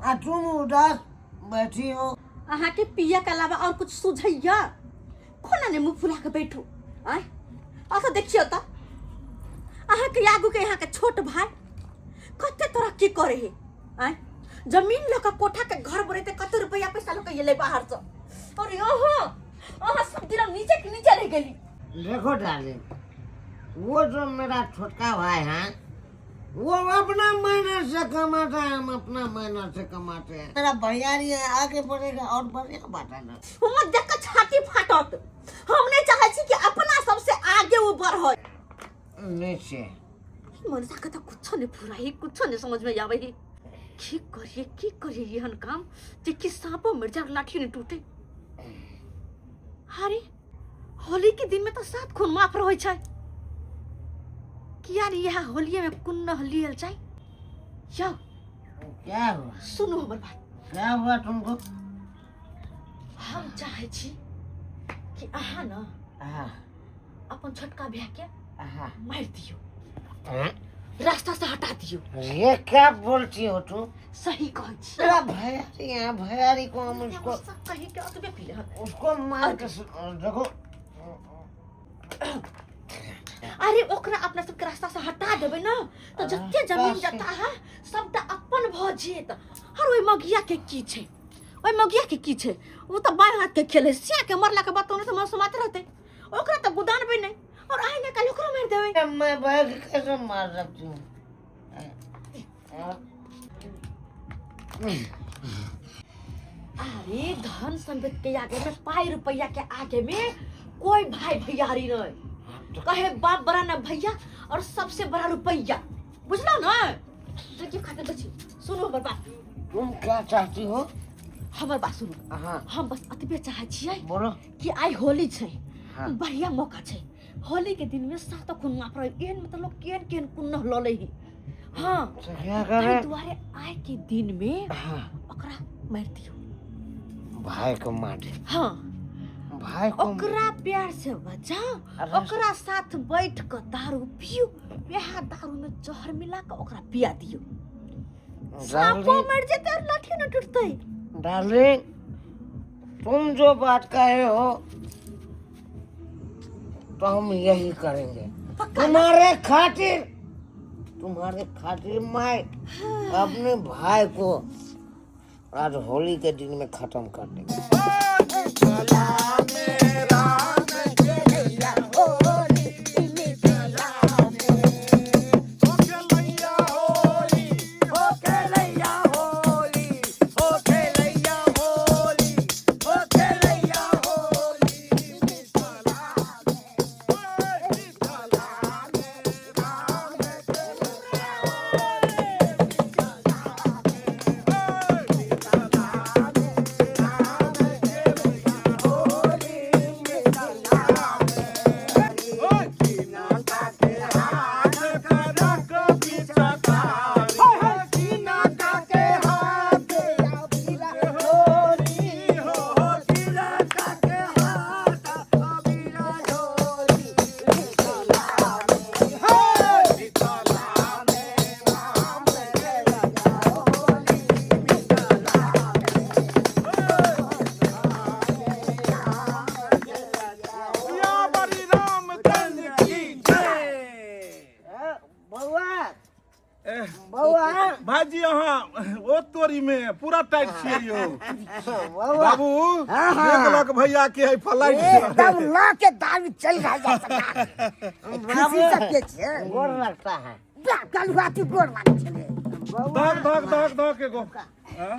S6: आ तुम उदास बैठी हो।
S3: अहाँ के पिया के अलावा और कुछ सुझैया? कोना ने मुंह फुला के बैठू आय? अच्छा देखियो त अहाँ के आगू के यहाँ के छोट भाई कते तरक्की करे है आय? जमीन लऽ के कोठा के घर बनेते कते रुपया पैसा लऽ के एलै बाहर से, और अहाँ सब दिन नीचे के नीचे रह गेली।
S6: देखो डार्लिंग, वो जो मेरा छोटका भाई है वो अपना मेहनत से कमाता है, हम अपना मेहनत से कमाते हैं। मेरा भैयारी है, आगे बढ़ेगा और बढ़िया बात है ना।
S3: हम देख के छाती फाटत, हम नहीं चाहे छी कि अपना सबसे आगे वो बढ़े।
S6: निश्चय।
S3: मनसा के तो कुछ नहीं फुराई, कुछ नहीं समझ में आवे है। की करिए, की करिए एहन काम जे कि सांपो मर जाए लाठी नहीं टूटे। अरे होली के दिन में तो सात खून माफ रहे छै, किया नहीं यहाँ होली में कुन न लियल जाए? यो
S6: क्या हुआ?
S3: सुनो हमर बात।
S6: क्या हुआ तुमको?
S3: हम चाहे छी कि अहाँ न
S6: हाँ।
S3: अपन छोटका भैया के
S6: हाँ।
S3: मार दियो,
S6: हाँ?
S3: रास्ता से हटा दियो।
S6: ये क्या बोलती हो तू?
S3: सही कहै छी।
S6: मेरा भैयारी है, भैयारी को हम उसको
S3: सब कहीं के अतबे पी ले हन।
S6: उसको मार के देखो।
S3: अरे ओकरा अपना सबके रास्ता से हटा देबै ना तो जते जमीन जता है सबटा अपन भ जेत। हर ओइ मगिया के की छै, ओइ मगिया के की छै? ओ त बाएं हाथ के खेल है, सिया के मरला के बाद तो ओने से समाते रहते, ओकरा त गुदानबै नहीं और आइ ने काल ओकरो मारि देबै।
S6: मैं भाई के कैसे मार सकती हूँ?
S3: अरे धन संपत्ति के आगे में, पाई रुपया के आगे में कोई भाई भैयारी नहीं, कहे बाप बड़ा ना भैया और सबसे बड़ा रुपया, बुझलो ना? देखियो खाते बची, सुनो हमर बात।
S6: तुम क्या चाहती हो?
S3: हमर बात सुनो।
S6: हाँ।
S3: हम बस अतबे चाहे छियै
S6: बोलो।
S3: कि आइ होली छै,
S6: हाँ।
S3: बढ़िया मौका छै, होली के दिन में सात खून माफ रहे, एहन मतलब केहन केहन कुन्नह लऽ लै ही। हाँ।
S6: तो क्या करे?
S3: ताहि दुआरे आइ के दिन में
S6: हाँ।
S3: ओकरा मारि दियौ।
S6: भाई को मार दे।
S3: हाँ।
S6: भाई को
S3: ओकरा प्यार से बचाओ,
S6: अरे
S3: ओकरा साथ बैठ के दारू पियो, वएह दारू में जहर मिला के ओकरा पिया दियौ। सांपो मर जेतै और लाठी न टूटतै।
S6: डार्लिंग, तुम जो बात कहे हो तो हम यही करेंगे।
S3: पक्का?
S6: तुम्हारे खातिर मैं अपने भाई को आज होली के दिन में खत्म कर देंगे।
S1: Oh,
S6: बौआ
S2: भाईजी अहाँ ओ तोरी में पूरा टाइट छियै यौ।
S6: बौआ
S2: बाबू
S1: हाँ, हाँ।
S2: देख लक भैया के है फ्लाइट से।
S1: एकदम ला के दारू चल रहा है सरकार खुशी सबके छे
S6: गोर लगता है
S1: कल राति गोर लागै छलै
S2: धक धक धक धक एगो हाँ?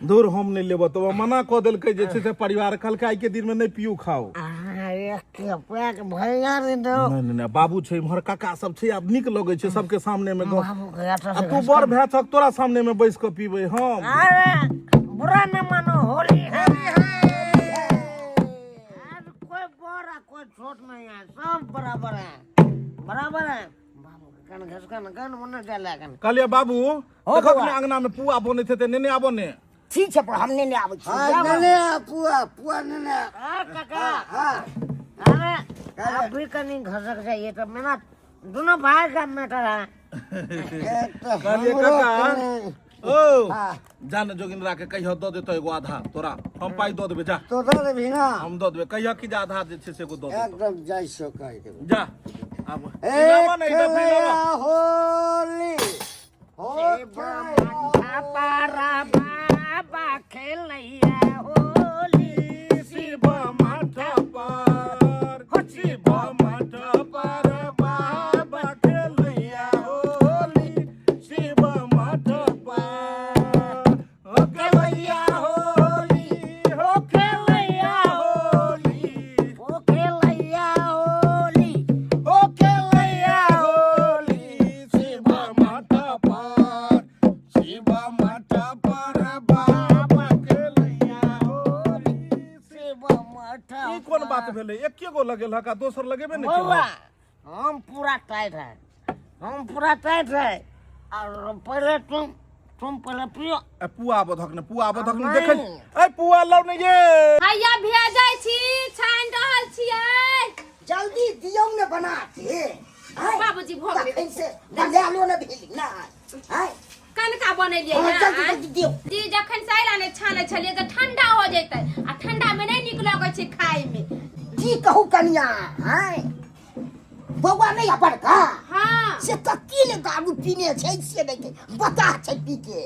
S2: दूर हम नहि लेबऽ तऽ ओ मना कऽ देलकै जे छै से परिवार कहलकै आइ के दिन में नहि पियू खाओ
S6: पैक भैया रे दो
S2: नहि नहि नहि बाबू छै इम्हर काका सब छै आब नीक लगै छै सबके सामने में गप
S6: बाबू के हाथ
S2: आ
S6: से
S2: तू बड़ भए छक तोरा सामने में बैस कऽ पीबै हम
S6: अरे बुरा न मानो होली है आज कोई बड़ा कोई छोट नहीं है सब बराबर है बराबर है बाबू के कन घसकन कन मुन्ना चला कन
S2: कहलियै बाबू
S1: हो
S2: देखक
S1: बौआ।
S2: ने अंगना में पुआ बनैत हेतै नेने आबो ने
S1: ठीक छै पर हम नेने आबै छी
S7: हाँ नेने आ पुआ पुआ नेने आ।
S6: आ काका
S7: हाँ
S6: अरे आप भी कहीं घसक जाइए तो मेरा दोनों भाई का मैटर है
S7: एक तो
S2: कहलियै
S7: हमरो
S2: काका
S7: कने-
S2: ओ
S7: हाँ।
S2: जा ने जोगिंद्रा के कहियो दऽ देतौ एगो आधा तोरा हम पाइ दऽ देबै जा
S7: तो दऽ देबही ना
S2: हम दऽ देबै कहियो कि जे आधा जे छै से एगो दऽ देतौ
S7: एकदम जाइ छौ कहि देबै
S2: जा आब
S7: ए
S2: लाबऽ ने, ई डबरी
S7: खेलैया
S2: लाबऽ।
S7: होली हो
S6: बाबा खेलैया होली
S2: शिव माथा पर शिव माथा पर बाबा खेलैया होली शिव माथा पर हो खेलैया होली हो खेलैया होली
S6: ओ खेलैया होली
S2: हो खेलैया होली शिव माथा पर शिव माथा पर बाबा खेलैया होली
S6: शिव माथा
S2: ई कोन बात भेलै एके गो लगेलक आ दोसर लगेबे नहि
S6: बौआ
S2: केलक
S6: हम पूरा टाइट है हम पूरा टाइट है और पहले तुम पहले पियो
S2: ए पुआ बधक ने पुआ बधक ने
S6: नहीं।
S2: देखै ए पुआ लाउ ने ये
S4: हैया भेजै छी छानि रहल छियै
S1: जल्दी दियौ ने बना के आँय?
S4: बाबूजी भऽ गेलै।
S1: तखन से बनालो ने भेल ना आँय?
S4: कनका बनेलियै
S1: हाँ,
S4: ने,
S1: जल्दी
S4: आँय?
S1: जल्दी दियौ
S4: जी जखन से अयला ने छानै छलियै तऽ ठंडा हो जैतै आ ठंडा मे नहि नीक लगै छै खाय मे
S1: की कहू कनिया आँय बौआ नहि आ बड़का
S4: हाँ
S1: से कत्ती ने दारू पीने छै से नहि छै बताह छै पी के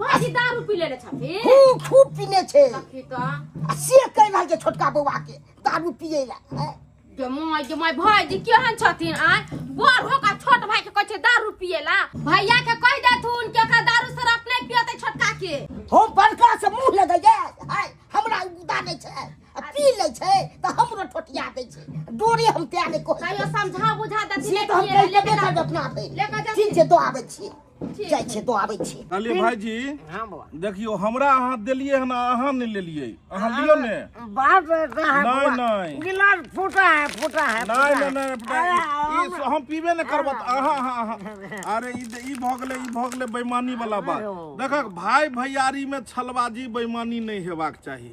S4: भाजी दारू पी लेने छथिन
S1: खूब खूब पीने छै
S4: सखी तऽ
S1: आ से कहि रहल छै छोटका बौआ के दारू पियै लए आँय?
S4: गे माय गे माय भाईजी केहन छथिन आय बड़ हो का छोट भाई के कहै छै दारू पिएला भैया के कहि देथुन कि ओकरा दारू शराब नहि पियतै छोटका के
S1: हम बड़का से मुंह लगैये आय हमरा उदा नहि छै आ पी लै छै तऽ हमरो ठोटिया दै छै डोरे हम तैं नहि कहै
S4: कहियो समझा बुझा देथिन
S1: से
S4: नहि
S1: तऽ हम
S4: पिएला
S1: कहि देबे
S4: लेकिन
S1: करबै अपना भरि
S4: लेके जाथिन।
S1: ठीक छै दऽ आबै छी
S4: ठीक
S1: जाइ छियै दऽ आबै छी
S2: कहलियै भाईजी
S6: हाँ बौआ
S2: देखियौ हमरा अहाँ देलियै हन आ अहाँ नहि लेलियै अहाँ लियौ ने
S6: बात ऐसा है
S2: नहीं,
S6: बौआ,
S2: नहीं।
S6: गिलास फूटा है फूटा है
S2: नहि
S6: फूटा
S2: नहि
S6: है।
S2: नहि
S6: अरे,
S2: ई हम पीबे नहि करब तऽ अहाँ अहाँ अहाँ अरे ई ई भऽ गेलै ई भऽ गेलै बेईमानी वाला बात देखक भाई भैयारी में छलबाजी बेईमानी नहि हेबाक चाही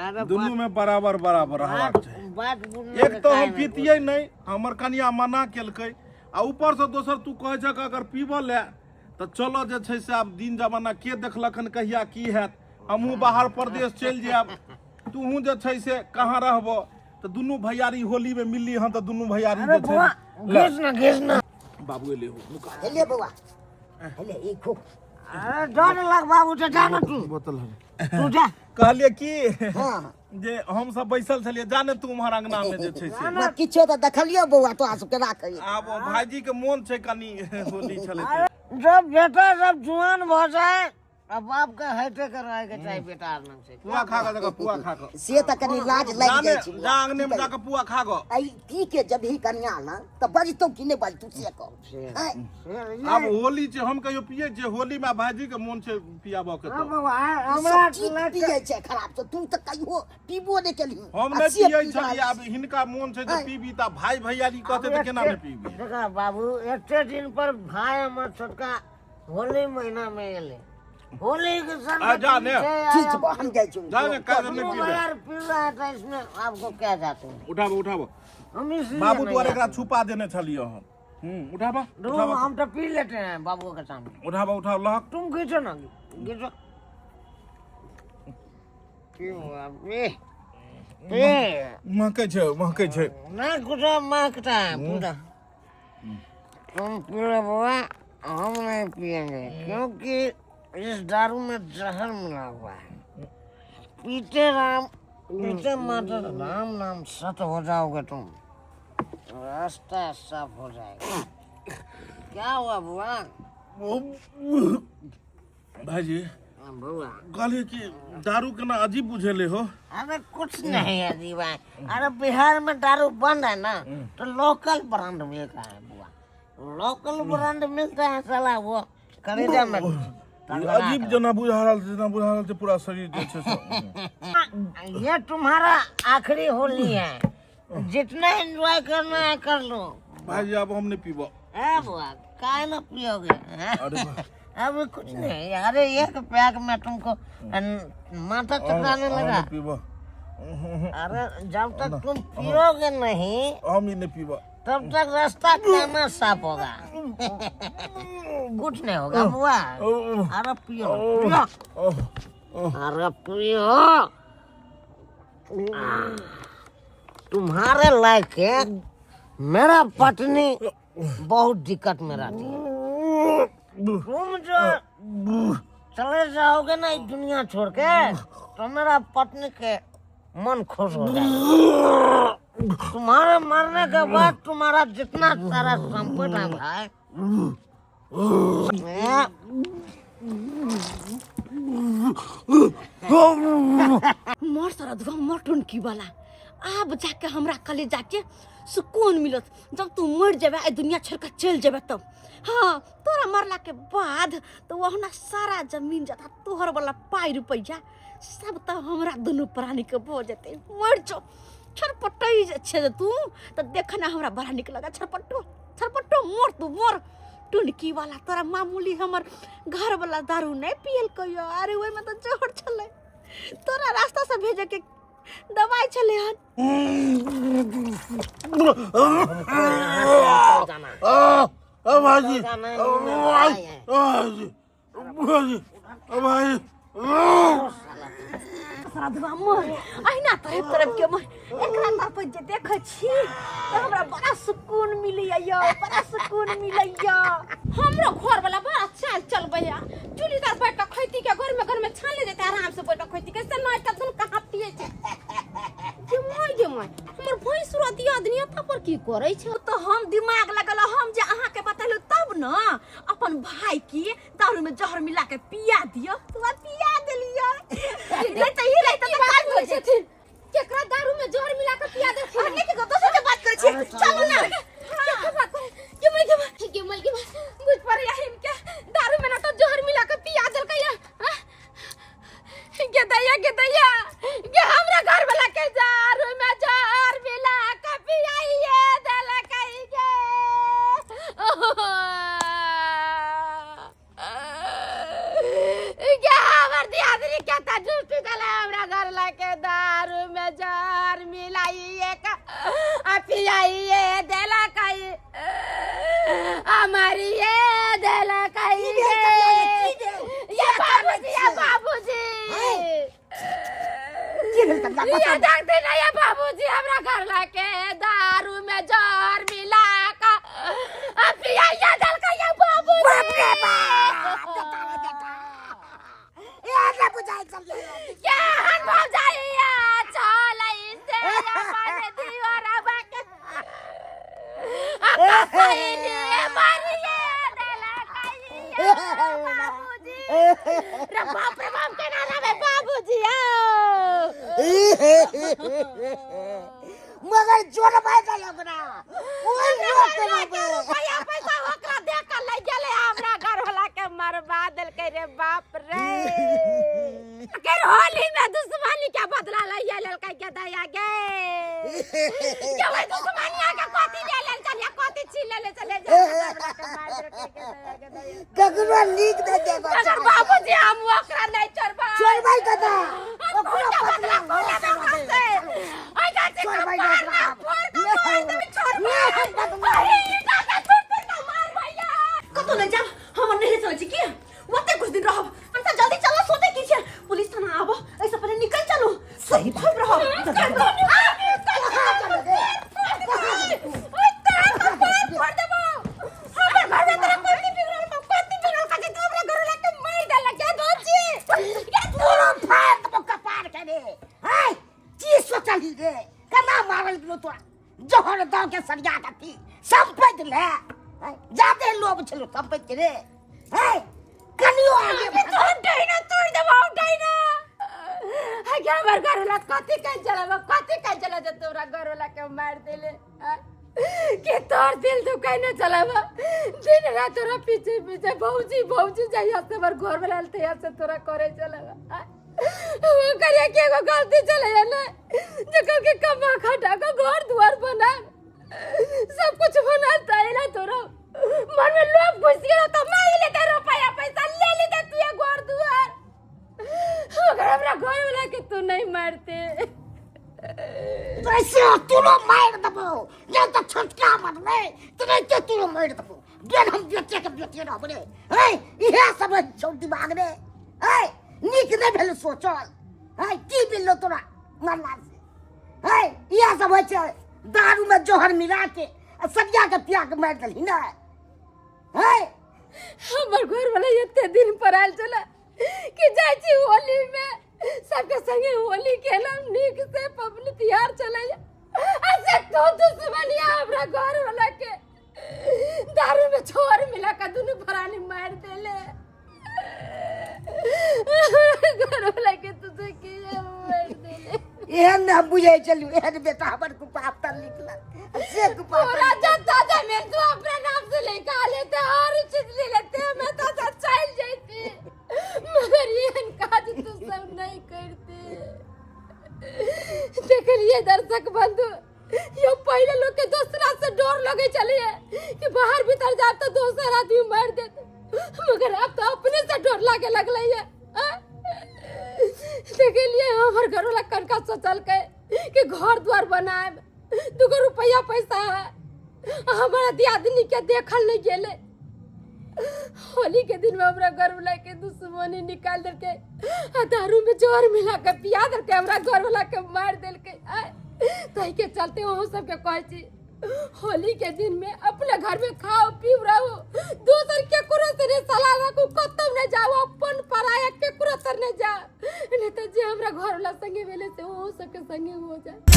S6: अरे
S2: दुनू में बराबर बराबर रहबाक चाही
S6: बात बुझने
S2: एक
S6: के
S2: तऽ
S6: काहे
S2: हम
S6: नहीं
S2: पीतियै नहि हमर कनिया मना केलकै आ ऊपरसँ दोसर तू कहै छक अगर पीबऽ लए तऽ चलऽ जे छै से आब दिन जमाना के देखलक हन कहिया की हैत हमहूँ बाहर परदेश चलि जायब तूहूँ जे छै से कहाँ रहबऽ तऽ दुनू भैयारी होलीमे मिलली हन तऽ दुनू भैयारी
S6: अरे
S2: जे
S6: बौआ
S2: छै ले,
S6: घिस ना घिस ना
S2: बाबू एलै हो नुका
S1: हेले बौआ हेले ई खूब
S6: अरे डर लग बाबू तो जा ना तू
S2: बोतल है
S6: तू जा
S2: कहलियै की
S1: हाँ
S2: जे हम सब बैसल छलियै जाने तू उम्हर अंगना में जे छै से
S1: बा किछो तऽ देखलियो बौआ तोरा सबके राखै
S2: आब ओ भाईजी के मोन छै कनी होली छलै तऽ।
S6: जब बेटा जब जुआन भ जाए अब बाप के हेटे के रहे के चाही बेटा आर से
S2: पुआ खा कऽ देखऽ पुआ खा कऽ
S1: से तऽ कनी लाज लागि
S2: जाने
S1: जाइ छै
S2: जा अंगने में जाके पुआ खा कऽ
S1: ऐ पी के जब ही कनिया ना तऽ बजतौ कि नहि बजतौ से कह आँय,
S2: आब होली छै हम कहियो पियै छियै होली में भाईजी के मोन छै पियाबऽ के तऽ
S6: हमरा
S1: सब चीज पियै छै खराब छै तू तऽ कहियो पीबो नहि केलही
S2: हम
S1: आ
S2: नहि
S1: से
S2: पियै
S1: पी रहल
S2: छलियै आब हिनका मोन छै जे
S1: आँय।
S2: पीबी तऽ भाई भैयारी कहतै तऽ केना नहि पीबी
S6: देखा बाबू एते दिन पर भाई हमर छोटका होली महीना में एले होली के संग
S2: आ, जा ने।
S1: ठीक छै बा, हम जाइ छी
S2: जा ने काल्हि नहि पीबै
S6: यार पी रहा है तो इसमें आपको क्या जाते हैं
S2: उठाबो उठाबो
S6: हम इसलिए
S2: बाबू
S6: नहीं
S2: दुआरे एकरा
S6: जाते।
S2: छुपा देने छलियै हम उठाबा
S6: रुको,
S2: उठाबा
S6: हम तो पी लेते हैं बाबू के सामने
S2: उठाबा उठाओ लहक
S6: तुम खींचो ना खींचो क्यों अबे ए
S2: महकै छै महकै छै
S6: ना कुछ महकता है पूरा तुम पी लो बुआ, हम नहीं पियेंगे, क्योंकि इस दारू में जहर मिला हुआ है। पीते राम पीते मात्र राम नाम सत हो जाओगे तुम, रास्ता साफ हो जाएगा। क्या हुआ बुआ?
S2: भाईजी।
S6: हाँ, बुआ।
S2: कहलिए कि दारू केना अजीब बुझेले हो।
S6: अरे कुछ नहीं है जी भाई, अरे बिहार में दारू बंद है ना, तो लोकल ब्रांड मिलता है बुआ, लोकल ब्रांड मिलता है साला, वो खरीदा में
S2: अजीब जेना बुझा रहल छै, जेना बुझा रहल छै पूरा शरीर जे छै से।
S6: ये तुम्हारा आखिरी होली है, जितना एंजॉय करना है कर लो।
S2: भाईजी, आब हम नहीं पीबो।
S6: है बुआ, काहे ना पियोगे?
S2: अरे बा-
S6: अभी कुछ नहीं, अरे एक पैक में तुमको माथा चकराने
S2: हम
S6: लगा।
S2: नहीं पीबो।
S6: अरे जब तक तुम पियोगे नहीं
S2: हम ही नहीं पीबो,
S6: तब तक रास्ता खाना साफ होगा? कुछ नहीं होगा बुआ। अरे पियो पियो, अरे पियो। तुम्हारे लायक है मेरा पत्नी बहुत दिक्कत में रहती है। तुम जो चले जाओगे ना इस दुनिया छोड़ के, तो मेरा पत्नी के मन खुश हो जाएगा। तुम्हारे मरने के बाद तुम्हारा जितना सारा संपत्ति है भाई,
S3: मर सरधुआ, मर टुनकी वाला, आब जाके हमरा कलेजा के सुकून मिलत जब तू मर जेबे, एहि दुनिया छोड़ के चलि जेबे तब। हाँ, तोरा मरला के बाद तो वहना सारा जमीन जथा, तोहर वाला पाई रुपैया सब तऽ हमरा दुनू प्राणी के भऽ जेतै। मर जो, छरपटै जे छै जे तू तऽ देख ना, हमरा बड़ा नीक लगा। छरपट्टो छरपट्टो, मर तू, मर टुनकी वाला। तोरा मामूली हमर घर वाला दारू नहि पियलकै। अरे ओहिमे तऽ जहर छलै, तोरा रास्ता से भेजे के दवाई छलै हन।
S2: भाईजी, भाईजी, भाईजी, भाई।
S3: श्रद्धवा, मर अहिना तरफ तरफ के मर। एकरा तरफ जे देखै छी तऽ हमरा बड़ा सुकून मिलैया यौ, बड़ा सुकून मिलैया।
S4: हमरो घर वाला बड़ा चाल चलबैया, चूल्ही तर बैठ के खैती के घर में, घर में छान ले जेतै, आराम से बैठ के खैती के से नहीं तखन कहाँ पिए छै। गे माय, गे माय, हमर भैंसुर दियादनी एतऽ पर की करै छै?
S3: तऽ हम दिमाग लगल, हम जे अहाँके बतेलहुँ तब ने अपन भाई के दारू में जहर मिला के पिया दियौ, तो वह पिया देलियै। नहीं तऽ ई रहितै तऽ काज हो जेथिन।
S4: केकरा दारू में जहर मिला के पिया देलखिन?
S3: अरे के दोसर से बात करै छी, चलू ना।
S4: केकर बात करै? गे माय, गे माय, गे माय, गे माय, बुझ पड़ैया हिनके दारू में ना तो जहर मिला के पिया देलकै या। गे दैया, गे दैया, गे हमरा घर वाला के दारू में जहर मिला के पियाइए देलकै। गे गे, हमर दियादनी के त झूठी देले, हमरा घर लाके दारू में जहर मिलाइए के आ पियाइए देलकै, हमारी ये देलकै। ये बाबूजी, ये बाबूजी, ये देखते ना, ये बाबूजी, हमरा घर लाके दारू में जहर मिला के आ पियाइए देलकै। ये बाबूजी,
S1: बाप रे बाप, बेटा रे बेटा, ये ना बुझाइ चलिए।
S4: के हन भौजाइया चलै से अपन दियोरवा के आ कसैली मारिए देलकै। बाबूजी रे, बाप रे बाप, केना रहबै बाबूजी? आओ।
S1: मगर जोड़बै के ओकरा ओइ लोक के रहबै।
S4: रुपैया पैसा ओकरा दे के लै गेलै, हमरा घर वाला के मरबा देलकै। रे बाप रे, के होली में दुश्मनी के बदला लै लेलकै। के दया गे, के ओइ दुश्मनिया के कथी ले लेल चलिया, कथी छीन लेले चले जा, हमरा के मार देलकै। के दया, के दया।
S1: ककरो लीक दे देबो।
S4: मगर बाबूजी, हम ओकरा नहीं छोड़बै।
S1: छोड़बै कतऽ?
S4: हम
S1: ओकरो
S4: खून के बदला
S1: बदला
S4: खून लेबै ओकरा से। ओइ गाछी के
S1: छोड़बै
S4: पार
S1: ओकरा।
S4: में फोड़ के मार देबै, छोड़बै। अरे, ई दादा छुट्टी ना मारबै यार।
S3: कतौ नहि जाब, हमर नैहरे चलै छी की, ओते कुछ दिन रहब। पैसा जल्दी चलो, सोते की छै? पुलिस थाना आबो एहिसँ पहिले निकल चलू। सही खूब रहब।
S4: कहाँ चलो रे? ओइ तार के पार फोड़ देबो।
S1: दऽ के सरिया के पी सम्पति ले जादे लोभ छलो सम्पति के रे है कनियो आगे
S3: तोर डैना तोड़ देबो डैना। आगे हमर घर वाला कथी कह चला, कथी कह चला जे तोरा घर वाला के मार देले आ? कि तोर दिल दुखाई न चलावा, दिन रात तोरा पीछे पीछे भौजी भौजी जहिया से हमर घर वाला तहिया से तोरा करे चलावा। वो करिया के एगो गलती चले ना जे कल के कमा खटा के घर द्वार बना सब कुछ बना तैला तोरा मन में लोभ घुस गेल तो मांग लेते रुपया पैसा ले लेते तू ये घर द्वार, मगर हमरा घर वाला के तू नहीं मारते।
S1: ऐसे तू मार देबो नहीं तो छोटका मरले तो नहीं तो तू मार देबो बेन हम बेचे के बेचे रहब रे है इहे सब छौ दिमाग रे है नीक नहीं भेल सोचल है की मिललो तोरा मरला से है इहे सब होइ छै दारू में जहर मिला के आ सरिया के पिया के मारि देलही ने है।
S3: हमर घर वाला एते दिन पर आयल छलै कि जाइ छी होली में सबके संगे होली खेलब नीक से पबनी तिहार चलै आ से तू दुश्मनिया हमरा घर वाला के दारू में छोर मिला के दुनू प्राणी मार देले। घर वाला के तुझे की मार देले।
S1: एहन ने हम बुझै छलहुँ एहन बेटा हमर कुपाप तर निकलल से कुपाप
S3: पूरा जनता जमीन तू अपने नाम से लेकर आ लेते और चीज ले लेते मैं तो चल जाती मगर ये काज तू सब नहीं करते। देखलिए दर्शक बंधु यो पहले लोग के दूसरा से डर लगे चलिए कि बाहर भीतर जाब तो दोसर आदमी मार देते, मगर अब तो अपने से डर लागे लगले है। देखलिए हमर घर वाला कनका सोचल के कि घर द्वार बनाए दूगो रुपया पैसा है हमारा दियादनी के देखल नहीं गेले। होली के दिन में हमरा घर वाला के दुश्मनी निकाल देलके आ दारू में जोर मिला के पिया देलके हमरा घर वाला के मार देलके। तही के चलते वो सबके कहै छी होली के दिन में अपने घर में खाओ पीओ रहो, दोसर केकरो से नहीं सलाह रखू, कतौ नहीं जाओ, अपन पराया केकरो से नहीं जाओ, नहीं तो जे हमरा घर वाला संगे भेले से वो सबके संगे हो जाए।